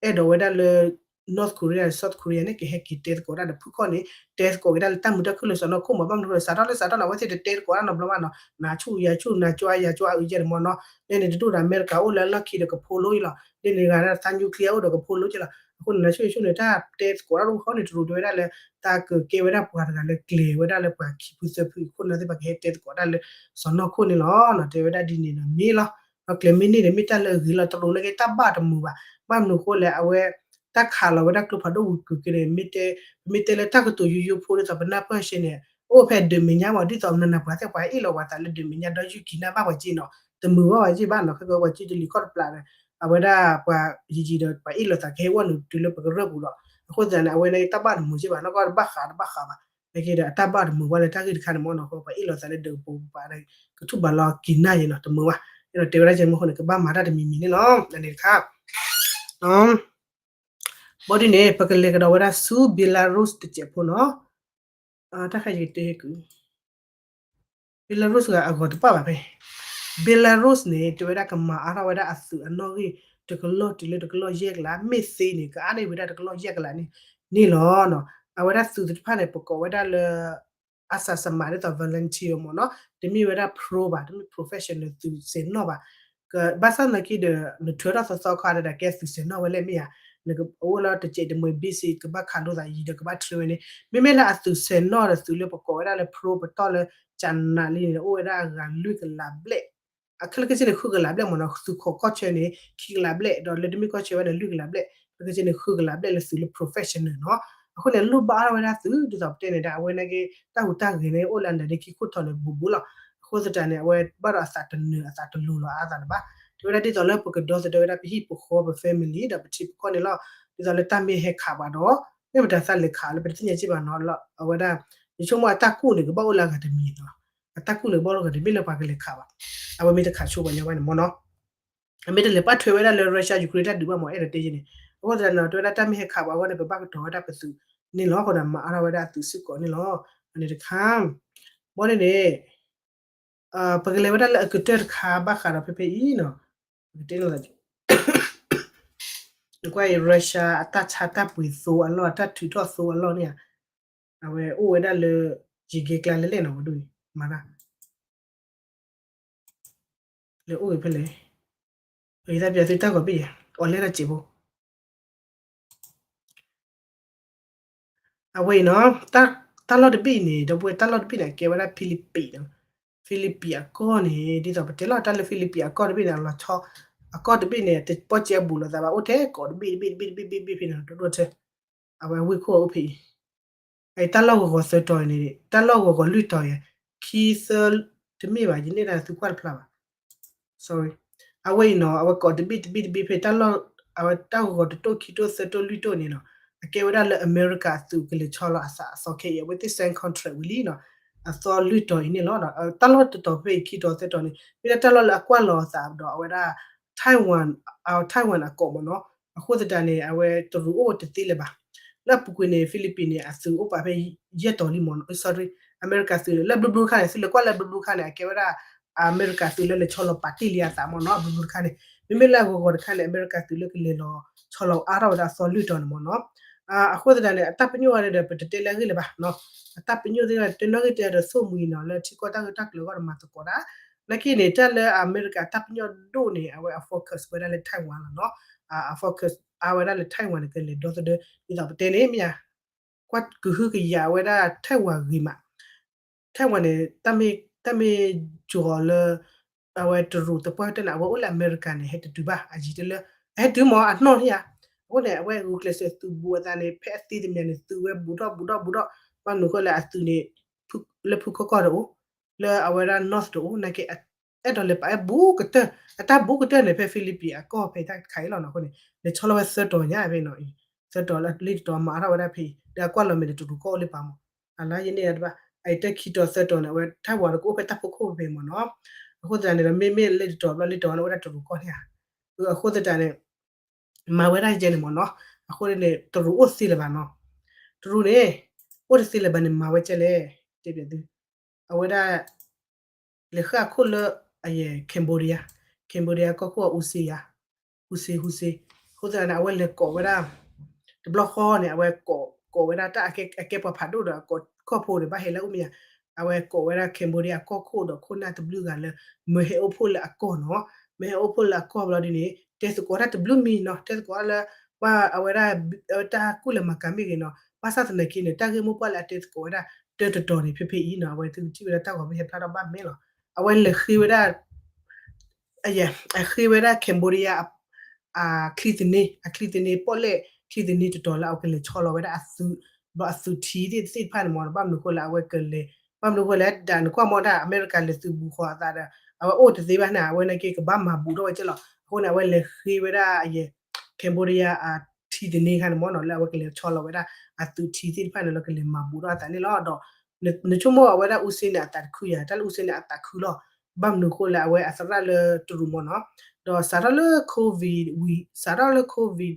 အဲၣ်ဒိးဝဲဒၣ်လၢ North Korea ဒီး South Korea န့ၣ် ကဟဲက့ၤတဲသကိးတၢ်ဒီးဖုၣ်ခီၣ်န့ၣ် တဲသကိးက့ၤဒၣ်လၢတၢ်မုာ်တၢ်ခုၣ်လၢစီၢ်နီၤခိၣ်မ့ၢ် ဘၣ်မနုၤဃိ စးထီၣ်လၢစးထီၣ်န့ၣ် အဝဲသ့ၣ်တတဲသကိးတၢ်နီတဘျီဘၣ်နီၤ, နၤဆူၣ်ယၤဆူၣ် နၤကွၢ်ယၤကွၢ်အုယဲန့ၣ်မ့ၢ်နီၤ, လၢန့ၣ်တဒိၣ်ဒီးအမဲရကၤအိၣ်လၢအလီၢ်ခံဒီးကဖိလိအံၤလီၤ, လၢန့ၣ်ဂၤဒၣ်သး nuclear အိၣ်ဒီးကဖိလိက့လီၤ, အဃိန့ၣ် နၤဆူၣ်ယၤဆူၣ်န့ၣ် တၢ်တဲသကိးတၢ်တခီန့ၣ် တရူးတဲဝဲဒၣ်လၢ သးကကဲဝဲဒၣ်ပှၤတဂၤလၢကျဲၤဝဲဒၣ်လၢပှၤခံဖုသၢဖုအခိၣ်နၢ်သ့ၣ်တဖၣ်ကဟဲတဲသကိးတၢ်လၢစီၢ်နီၤခိၣ်န့ၣ်လီၤ, တဲဝဲဒၣ်ဒ်န့ၣ်ဒီးမ့ၢ်လီၤ, ဒီးကျဲၤမ့ၢ်န့ၢ်န့ၣ် မ့ၢ်တၢ်လၢအဂ့ၤလီၤ, တရူးန့ၣ်က့တၢ်ဘၣ်တမုာ်ဘၣ်, ဘၣ်မနုၤဃိလဲၣ် အဝဲ တၢ်ခးလီၤဝဲဒၣ်ကျိဖးဒိၣ်ဝံၤကွံာ်က့ၤန့ၣ် မ့ၢ်တဲ ပမ့ၢ်တဲလၢတၢ်ကတိၤယိယိဖိဒ်သိးပနၢ်ပၢၢ်ဆ့န့ၣ် အိၣ်ဖဲဒုးမဲာ်ညါမ့ၢ် ဒ်သိးနနၢ်ပှၤသ့ၣ်ပှၤအ့ၣ်လိာ်ပှၤသးလၢဒုးမဲာ်ညါဒီးယုၢ်ကံၤနၢ်ဘၣ်ပှၤက့နီၤ, တမုာ်ဘၣ်ပှၤက့ဘၣ်နီၤ, ခဲကဲပှၤက့တလံၤခီၣ်တပျးဒီး အဝဲဒၣ်ပှၤယံာ်ယံာ်ဒီးပှၤအ့ၣ်လိာ်သးကဟဲဝဲနုာ်တုၤလၢပကရၢၢ်ပူၤဒီး အဃိသတးန့ၣ် အဝဲန့ၣ်တၢ်ဘၣ်တမုာ်က့ဘၣ်နီၤ, ကီၢ်တဘၣ်ဃးတဘၣ်ဃးဘၣ်, နာ်က့ဒီးအတၢ်ဘၣ်တမုာ်ဝဲလၢတၢ်ဂ့ၢ်တခါန့ၣ်မ့ၢ်နီၤ, ပှၤအ့ၣ်လိာ်သးလၢဒုးပူၤပှၤဒီး ကထူၣ်ဘးလီၤကံၤနၢ်ယဲနီၤ, တမုာ်ဘၣ်, အဲၣ်ဒိးတဲဝဲဒၣ်ကဲမ့ၢ်အဃိန့ၣ် ကဘၣ်မၤတၢ်တမံၤမံၤန့ၣ်လီၤ, အန့ၣ်တခါ ဘီဒ်န့ၣ် ပကလဲၤကဒီးဝဲဒၣ်ဆူ Belarus တစဲးဖိနီၤ, တၢ်ခါယကတဲ Belarus ဂၤအဂီၤတပၣ်ဘၣ်ဖဲ Belarus န့ၣ် တဲဝဲဒၣ်ကမၤအါထီၣ်ဝဲဒၣ်အသုးအနီၣ်ဂံၢ် တကလီၢ်တုၤလၢတကလီၢ်ယဲၢ်ကလး, မ့ၢ်သ့န့ၣ် ကအါန့ၢ်ဝဲဒၣ်တကလီၢ်ယဲၢ်ကလးန့ၣ် န့ၣ်လီၤ. အဝဲဒၣ်သုးသ့ၣ်တဖၣ်န့ၣ် ပကိးဝဲဒၣ်လၢ အစးစမးဒ်သိး volunteer မ့ၢ်နီၤ, တမ့ၢ်ဝဲဒၣ် pro ဘၣ်, တမ့ၢ် professional သုးစဲးနီၣ်ဘၣ်. ဘၣ်ဆၣ်သနာ်က့ဒီး နထုးထီၣ်သီသီခါဒီး ကဲသုးစဲးနီၣ်ဝဲလဲၣ်မ့ၢ်ဧါ, အိၣ်လၢတစဲးတမှဲၤ basic ကဘၣ်ခးလိာ်သးယံၤဒီးကဘၣ် train ဝဲန့ၣ်, မ့မ့ၢ်လၢအသုးစဲးနီၣ်ဒီးသုးလၢပကိးဝဲဒၣ်လၢ pro ပတီၢ်လၢ ကနးလံန့ၣ် အိၣ်ဝဲဒၣ်အဂၤလွံၢ်ကလးဘျဲၣ် ခဲလၢာ်ခဲဆ့န့ၣ် ဃုကလးဘျဲၣ်မ့ၢ်နီၤ, သုးခိးကီၢ်ဆၢန့ၣ် ခံကလးဘျဲၣ်, ဒီးလၢတမ့ၢ်ကီၢ်ဆၢဝဲန့ၣ် လွံၢ်ကလးဘျဲၣ်, ခဲလၢာ်ခဲဆ့န့ၣ် ဃုကလးဘျဲၣ်လၢသုးလၢ professional နီၤ. အဃိန့ၣ် လိၣ်ဘၣ်အါထီၣ်ဝဲဒၣ်သုး ဒ်သိးပတဲန့ၣ်ဒီး အဝဲန့ၣ်က့ တၢ်ဟူးတၢ်ဂဲၤန့ၣ် အိၣ်လၢအနၤဒ့ခံခိၣ်ထီၣ်န့ၣ် ဘူးဘူးလီၤ. အဃိသတးန့ၣ် အဝဲဘၣ်ဒီးအသးတနၢၤ အသးတလိၤလီၤအါသးလၢၤဘၣ်. တဲဝဲဒၣ်ဒ်သိးလၢပကဒီသဒၢဝဲဒၣ်ပဟံၣ်ပဃီပ family ဒီးပထံပကီၢ်န့ၣ်လီၤ. ဒ်သိးလၢတၢ်မ့ၢ်ဟဲခးပှၤဒီး မ့ၢ်ပတၢ်သးလဲၤခးလၢပတသ့ၣ်ညါစ့ၢ်ဘၣ်နီၤ. အဝဲဒၣ် ယဆိကမိၣ်အတၢ်ကူၣ်န့ၣ် ကဘၣ်အိၣ်လၢအဂၤတမံၤနီၤ. အတၢ်ကူၣ်န့ၣ် ကဘၣ်အိၣ်လၢအဂၤတမံၤ မ့ၢ်လၢပှၤကလဲၤခးဘၣ်. အဝဲမ့ၢ်တခးဆိပှၤညီဘၣ်န့ၣ်မ့ၢ်နီၤ. အမ့ၢ်တလဲၤပာ်ထွဲဝဲဒၣ်လၢ Russia Ukraine တၢ်ဒုးဘၣ်မ့ၢ် အဲၣ်ဒိးတဲယဲန့ၣ်. အဃိသတးန့ၣ် တဲဝဲဒၣ်တၢ်မ့ၢ်ဟဲခးပှၤအဂီၢ်န့ၣ် ပဘၣ်ကတီၤဝဲဒၣ်ပသုးန့ၣ်လီၤ. အဃိဒီးမၤအါထီၣ်ဝဲဒၣ်အသုးစ့ၢ်ကီးန့ၣ်လီၤ. အန့ၣ်တခါ ဘီဒ်န့ၣ် ပကလဲၤဝဲဒၣ်လၢအကတၢၢ်တခါဘၣ်ဃးဒီးဖဲဖဲအံၤနီၤ. ပကတဲလီၤ နကွၢ်အံၤ Russia အတၢ်ဆါတၢ်ပှ့ၤသိအလီၢ် အတၢ်ထုးထီၣ်သိအလီၢ်န့ၣ်ဧါ. အဝဲအိၣ်ဝဲဒၣ်လၢ ယံၤကဲကျါလဲၣ်လဲၣ်နီၤ ဝဲဒၣ်မၤတၢ် လဲၤအိၣ်ဂ့ၤဖဲလဲၣ်. ယသးပျးသုတၢ်ဂီၤဘ့ၣ်ယဲ အီၤလဲၣ်ဒီးစဲးဖိ အဝဲအံၤနီၤ, တၢ်လီၢ်တဘ့ၣ်န့ၣ် ဒီပုၢ်ဝဲၢ် တၢ်လီၢ်တဘ့ၣ်န့ၣ် အကဲဝဲဒၣ် Philippines နီၤ. Philippines အကီၢ်န့ၣ် ဒ်သိးပတဲလီၤတၢ်လၢ Philippines အကီၢ်တဘ့ၣ်န့ၣ် အလီၤဆီ အကီၢ်တဘ့ၣ်န့ၣ် တပီၢ်စဲအဘူးလိာ်သးဘၣ် အိၣ်ထဲကိးတဘ့ၣ်တဘ့ၣ်တဘ့ၣ်တဘ့ၣ်တဘ့ၣ်ဖဲန့ၣ် ဒိၣ်ဒိၣ်ထဲ အဝဲဝ့ၢ်ခိၣ်အိၣ်ဖဲအံၤ တၢ်လီၢ်ဂီၤဂီၤသၢတီၤအံၤန့ၣ် တၢ်လီၢ်ဂီၤဂီၤလွံၢ်တီၤအံၤ ခံသၢ တမ့ၢ်ဘၣ် ယန့ၢ်ဒၣ်သုကွၢ်တဖျါဘၣ် sorry အဝဲအံၤနီၤ အဝဲကိးတဘ့ၣ်တဘ့ၣ်တဘ့ၣ်ဖဲတၢ်လီၢ် အဝဲတၢ်ဂီၤဂီၤတတိၢ်ခံတိၢ်သၢတိၢ်လွံၢ်တိၢ်န့ၣ်နီၤ အကဲဝဲဒၣ်လၢအမဲရကၤအသုးကလဲၤဆီလီၤအသးအသီခဲအံၤ အဝဲသ့ၣ် sign contract ဝံၤလံနီၤ အသီလွံၢ်တီၤအံၤန့ၣ်လီၤ. တၢ်လီၢ်တတီၤဖဲအံၤခံတီၤသၢတီၤန့ၣ် မ့ၢ်ဒၣ်တၢ်လီၢ်လၢအကွၢ်လီၤအသးဒီးအဝဲဒၣ် Taiwan, Taiwan အကိးမ့ၢ်နီၤ. အဃိသတးန့ၣ် အဝဲတရူးအိၣ်တသ့လၢၤဘၣ်. လၢအပူၤကွံာ်န့ၣ် Philippines န့ၣ် အသုးအိၣ်ပာ်ဖဲယဲၢ်တီၤလံမ့ၢ်နီၤ sorry အမဲရကၤသုးလၢဘျုးဘျုးတခါန့ၣ် သုလဲၤကွၢ်လၢဘျုးဘျုးတခါန့ၣ် အကဲဝဲဒၣ် အမဲရကၤသုးလၢလဲၤဆီလီၤပာ်တ့ၢ်လံအသးမ့ၢ်နီၤ အဘျုးဘျုးတခါန့ၣ် မ့မ့ၢ်လၢအဂီၤဂီၤတခါန့ၣ် အမဲရကၤသုးလၢကလဲၤလီၤဆီလီၤအါထီၣ်ဝဲဒၣ်အသီလွံၢ်တီၤန့ၣ်မ့ၢ်နီၤ အဃိသတးန့ၣ် အတၢ်ပညိၣ်ဝဲဒီး ပတတဲလၢအဂ့ၢ်လၢၤဘၣ်နီၤ အတၢ်ပညိၣ်သ့ၣ်တဖၣ် တနီၣ်ဂံၢ်တဲဒီးသိၣ်မှံၤနီၤ လၢထံကီၢ်တၢ်ဂ့ၢ်တၢ်ကျိၤအဂီၢ်ဒီးမၤသကိးတၢ် နာ်က့န့ၣ် တၢ်လၢအမဲရကၤတၢ်ပညိၣ်ဒိၣ်န့ၣ် အဝဲအ focus ဝဲဒၣ်လၢ Taiwan လီၤနီၤ အ focus အါဝဲဒၣ်လၢ Taiwan န့ၣ် ကလဲၤဒီသဒၢ ဒ်သိးပတဲန့ၣ်မ့ၢ်ဧါ, ကွၢ်ကဟုကယာ်ဝဲဒၣ် Taiwan ဂ့ၤမး, Taiwan န့ၣ် တၢ်မ့ၢ်ကၠီၤလၢ အဝဲတရူးသပှၢ်ကတၢၢ်န့ၣ် အဝဲအိၣ်လၢအမဲရကၤန့ၣ် ဟဲတတုၤဘၣ် အယံၤတလၢ အဟဲတုၤမ့ၢ်အနီၢ်န့ၣ်ဧါ, အဃိန့ၣ် အဝဲဂုာ်ကျဲးစၢးသုးဘူးအသးန့ၣ် ဖဲအသ့တမံၤန့ၣ် သုးဝဲဘူးထီၣ်ဘူးထီၣ်ဘူးထီၣ်, ဘၣ်မနုၤဃိလဲၣ် အသုးန့ၣ် လၢဖုခီၣ်ကီၢ်တအိၣ်, လၢအဝဲဒၣ် north တအိၣ် နာ်က့ အဲၣ်ဒိးလဲၤပာ်အဲၣ်ဘူးကတၢၢ်, အတၢ်ဘူးကတၢၢ်န့ၣ် ဖဲ Philippines အကီၢ်ဖဲတၢ်တခါအံၤလီၤနီၤ. အဃိန့ၣ် လဲၤဆီလီၤဝဲသၢတီၤညါဖဲနီၤ, သၢတီၤလၢလ့ၢ်တတီၤမၤအါထီၣ်ဝဲဒၣ်ဖဲအံၤ ဒီးအကွၢ်လီၤမဲာ်ဒီးတရူးကီၢ်အိၣ်လၢပာ်မး, အလါယဲန့ၣ်တဘၣ်, အတၢ်ခံတီၤသၢတီၤန့ၣ် အဝဲ Taiwan တကအိၣ်ဖဲတၢ်ဖီခိၣ်ဖဲမ့ၢ်နီၤ. အဃိသတးန့ၣ်ဒီး မ့မ့ၢ်လ့ၢ်တတီၤဘျီလ့ၢ်တတီၤန့ၣ် အိၣ်ဝဲဒၣ်တရူးကီၢ်န့ၣ်ဧါ, အဃိသတးန့ၣ် မၤဝဲဒၣ်ယဲန့ၣ်မ့ၢ်နီၤ. အဃိန့ၣ် တရူးအိၣ်သ့လၢၤဘၣ်နီၤ. တရူးန့ၣ် အိၣ်တသ့လၢၤဘၣ်န့ၣ် မၤဝဲကဲလဲၣ်, တဲပျဲသု, အဝဲဒၣ် လဲၤဃၣ်အခိၣ်လၢ အယဲ Cambodia, Cambodia ကီၢ်ခိၣ်အူစ့ယါ, ဟူစ့ ဟူစ့, အဃိသတးန့ၣ် အဝဲလဲၤကိးဝဲဒၣ် တဘျီဃီန့ၣ် အဝဲကိးဝဲဒၣ်တၢ်အကဲပှၤဖးဒိၣ်ဒီးအကီၢ်ခိၣ်ဒီး ဘၣ်ဟဲလၢအအိၣ်မ့ၢ်ယါ, အဝဲကိးဝဲဒၣ် Cambodia အကီၢ်ခိၣ်ဒီးခိၣ်နၢ်တဘျုးဂၤလၢ မၢဟဲအိၣ်ဖှိၣ်လၢအကီၢ်နီၤ, မၢဟဲအိၣ်ဖှိၣ်လၢအကီၢ်ဘျီဒ်န့ၣ် တဲသကိးတၢ်တဘျုးမံၤနီၤ, တဲသကိးလၢ ဘၣ်အဝဲဒၣ် တၢ်ကူၣ်လဲၤမၤကၤမ့ၢ်ဂ့ၤနီၤ, ဘၣ်ဆၣ်သနာ်က့န့ၣ် တၢ်ဂ့ၢ်မိၢ်ပှၢ်လၢအတဲသကိးဝဲဒၣ် တၢတတီၤန့ၣ် ဖဲဖဲအံၤနီၤ, အဝဲသုကထံၣ်ဝဲဒၣ်တၢ်ဂီၤမ့ၢ်ဟဲဖျါထီၣ်ဘၣ်မဲာ်လီၤ. အဝဲလဲၤဃ့ဝဲဒၣ် အဃ့ဝဲဒၣ် Cambodia အချံသန့, အချံသန့ ပီၣ်လဲၣ်ချံသန့တတီၤလၢအဝဲကလဲၤဆီလီၤဝဲဒၣ်အသုး, ဘျီအသုးထံသ့ၣ်တဖၣ်န့ၣ်မ့ၢ် ဘၣ်မနုၤဃိလၢအဝဲကလဲၤ, ဘၣ်မနုၤဃိလၢဒၣ်နကွၢ်မ့ၢ်ဒၣ် အမဲရကၤလဲၤသုးဘူးဃီအသးဒီး အဝဲအိၣ်တသ့ဘၣ်န့ၣ် အဝဲနာ်က့ကဘၣ်မၤဘူးထီၣ်ဝဲကဲလီၤ. အဃိန့ၣ် အဝဲလဲၤဃ့ဝဲဒၣ်အယဲ Cambodia အထံသန့ခါန့ၣ်မ့ၢ်နီၤ လၢအဝဲကလဲၤဆီလီၤဝဲဒၣ် အသုးထံသ့ၣ်တဖၣ်န့ၣ်လၢကလဲၤမၤဘူးထီၣ်အသးန့ၣ်လီၤ. ဒီး နဆိကမိၣ်အဝဲဒၣ်အူစ့န့ၣ် အသးတခုယါ, တၢ်လၢအူစ့န့ၣ် အသးခုလီၤ. ဘၣ်မနုၤဃိလၢအဝဲအသရၣ်လၢတရူးမ့ၢ်နီၤ, ဒီးစးထီၣ်လၢ COVID ဝံၤ စးထီၣ်လၢ COVID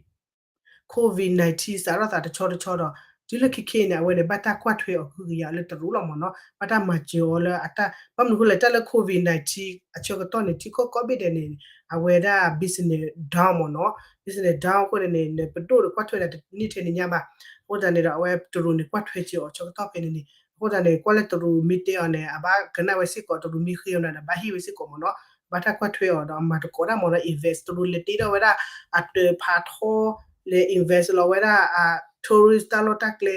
COVID nineteen စးထီၣ်သးတဆီတဆီဒီး တုၤလၢခဲခဲအံၤန့ၣ် အဝဲန့ၣ် ဘၣ်တၢ်ကွၢ်ထွဲအီၤကဟုကယာ်လၢတရူးလီၤမ့ၢ်နီၤ, ဘၣ်တၢ်မၤစၢၤအီၤလၢအတၢ်, ဘၣ်မနုၤဃိလဲၣ် တၢ်လၢ COVID nineteen အဆၢကတီၢ်န့ၣ် ထံကီၢ်ကိးဘ့ၣ်ဒဲးန့ၣ် အဝဲဒၣ် business down မ့ၢ်နီၤ, business down အဃိန့ၣ်န့ၣ် နပဒိၣ်ဒီးကွၢ်ထွဲနၤတန့ၢ်ထဲန့ၣ်ညါဘၣ်. အဃိသတးန့ၣ်ဒီး အဝဲတရူးန့ၣ် ကွၢ်ထွဲစၢၤအီၤဆၢကတီၢ်ဖဲန့ၣ်န့ၣ်, အဃိသတးန့ၣ် ကွၢ်လၢတရူးမ့ၢ်တဲအီၤန့ၣ် အဘၣ်ကနၣ်ဝဲစ့ၢ်ကီး, တရူးမ့ၢ်ဃ့အီၤန့ၣ်ဒီး ဘၣ်ဟ့ၣ်ဝဲစ့ၢ်ကီးမ့ၢ်နီၤ, ဘၣ်တၢ်ကွၢ်ထွဲအီၤဒီးအမၤသကိးတၢ်မ့ၢ်နီၤ, invest တရူးလဲၤတ့ထီၣ်ဝဲဒၣ် အတၢၤဖးထီ လဲၤ invest လီၤဝဲဒၣ် အ tourist တၢ်လီၢ်တၢ်ကျဲ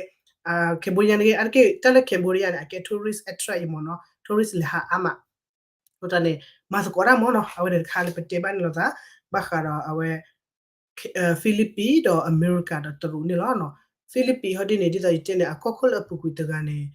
Cambodia န့ၣ်ဂ့ၤ အါတက့ၢ် တၢ်လၢ Cambodia န့ၣ် အကဲ tourist attract အံၤမ့ၢ်နီၤ, tourist လဲၤဟးအါမး. အဃိသတးန့ၣ် မၤသကိးတၢ်မ့ၢ်နီၤ, အဝဲန့ၣ်တခါလၢပတဲဘၣ်န့ၣ်လိာ်သး ဘၣ်ဃးဒီးအဝဲ Philippines ဒီးအမဲရကၤဒီးတရူးန့ၣ်လီၤ. Philippines ဟီဒ်န့ၣ် ဒ်သိးယတဲန့ၣ် အကီၢ်ခိၣ်လၢအပူၤကွံာ်တဂၤန့ၣ်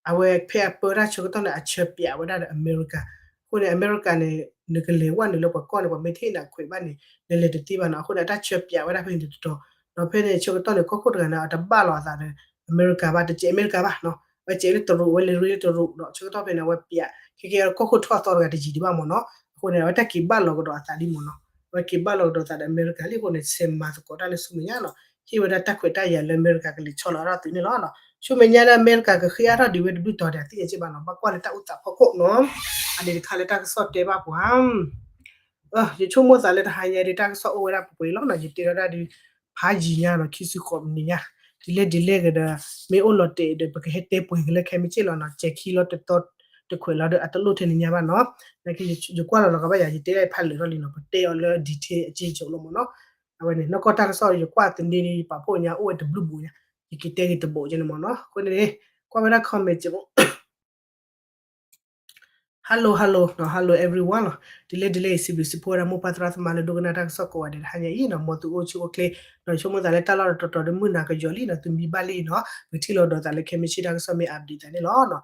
အဝဲဖဲအပၢတၢ်ဆၢကတီၢ်န့ၣ် အဆၢပၠးဝဲဒၣ်ဒီးအမဲရကၤ, အဃိန့ၣ် အမဲရကၤန့ၣ် နကလဲၤဝဲနုာ်လၢပှၤကီၢ်န့ၣ် ပှၤမ့ၢ်တဟ့ၣ်နၤခွဲးဘၣ်န့ၣ် နလဲၤတသ့ဘၣ်နီၤ, အဃိန့ၣ် အတၢ်ဆၢပၠးဝဲဒၣ်ဖဲန့ၣ်တတီၤ, ဒီးဖဲန့ၣ်ဆၢကတီၢ်န့ၣ် ကီၢ်ခိၣ်တဂၤန့ၣ် အတဘၣ်လီၤအသးဒီး အမဲရကၤဘၣ်, တစဲးအမဲရကၤဘၣ်နီၤ, အဝဲစဲးလၢတရူး အဝဲလဲၤရ့လၢတရူးဒီး ဆၢကတီၢ်ဖဲန့ၣ် အဝဲပၠး ခဲကဲကီၢ်ခိၣ်ထီၣ်သီတဂၤတယံၤဒံးဘၣ်မ့ၢ်နီၤ, အဃိန့ၣ် အဝဲတၢ်က့ၤဘၣ်လီၤကဒီးအသးလံမ့ၢ်နီၤ, အဝဲက့ၤဘၣ်လီၤကဒီးအသးဒီးအမဲရကၤလံအဃိန့ၣ် ဆဲးမၤသကိးတၢ်လၢဆူမဲာ်ညါနီၤ, ဟ့ၣ်ဝဲဒၣ်တၢ်ခွဲးတၢ်ယာ်လၢအမဲရကၤကလဲၤဆီလီၤအါထီၣ်သုးန့ၣ်လီၤ. ဆူမဲာ်ညါလၢအမဲရကၤကဃ့အါထီၣ်ဒံးဝဲတဘျုးတီၤဒီး အသ့ၣ်ညါက့ဘၣ်နီၤ, ဘၣ်ကွၢ်လၢတၢ်အိၣ်သးဖီခိၣ်နီၤ, အန့ၣ်တခါလၢတၢ်ကစီၣ်တဲဘၣ်ပှၤ ယဆိကမိၣ်သးလၢတဟါညါဒ်တၢ်ကစီၣ်အိၣ်ဝဲဒၣ်ပှဲၤပှဲၤလီၤနီၤ, ယတဲဝဲဒၣ်ဒ် ဖးယံၤညါနီၤ, ခံဆံဃိးနံၤညါ, ဒ်လဲၣ်ဒ်လဲၣ်ဂ့ၤဒီး မ့ၢ်အိၣ်လီၤတဲာ်ဒီး ပကဟဲတဲပှဲၤက့ၤလၢခဲမုၢ်ဆ့ၣ်လီၤနီၤ, စဲးခံလီၤတသီတခွဲးလီၤဒီး အတလိၣ်ထဲန့ၣ်ညါဘၣ်နီၤ, နာ်က့ ယကွၢ်လီၤလီၤကဘၣ်ယၤ ယတဲဒၣ်ဖးလၢာ်ထီၣ်လံနီၤ, ပတဲအီၤလၢ detail အက့ၢ်ကီးလီၤမ့ၢ်နီၤ, အဝဲန့ၣ် နီၢ်ကီၢ်တၢ်ကစီၣ် ယကွၢ်သန့ၤန့ၣ် ယပာ်ဖှိၣ်ညါအိၣ်ဝဲတဘျုးဘူးညါ, ယက့ၤတဲဂ့ၤတဘိးက့န့ၣ်မ့ၢ်နီၤ, အဃိန့ၣ် ကွၢ်ဝဲဒၣ် comment က့ Hello hello နီၤ, hello everyone လီၤ, ဒ်လဲၣ်ဒ်လဲၣ် ယစံးဘျုးစံးဖှိၣ်ဝဲဒၣ် မိၢ်ပၢ်သရၣ်သမါလၢဒိကနၣ်တၢ်ကစီၣ်ကိးဂၤဒဲး တဟါညါအံၤနီၤ, မ်သုအိၣ်ဆူၣ်အိၣ်ချ့, ဒီးဆိကမိၣ်သးလၢတၢ်လီၢ်တတီၤတီၤဒီး မုၢ်နၤကယီၤလံနီၤ, သုမံဘၣ်လံနီၤ, ပကထံၣ်လိာ်ကဒီးသးလၢခဲမုၢ်ဆ့ၣ်တၢ်ကစီၣ်မ့ၢ် update သးန့ၣ်လီၤနီၤ.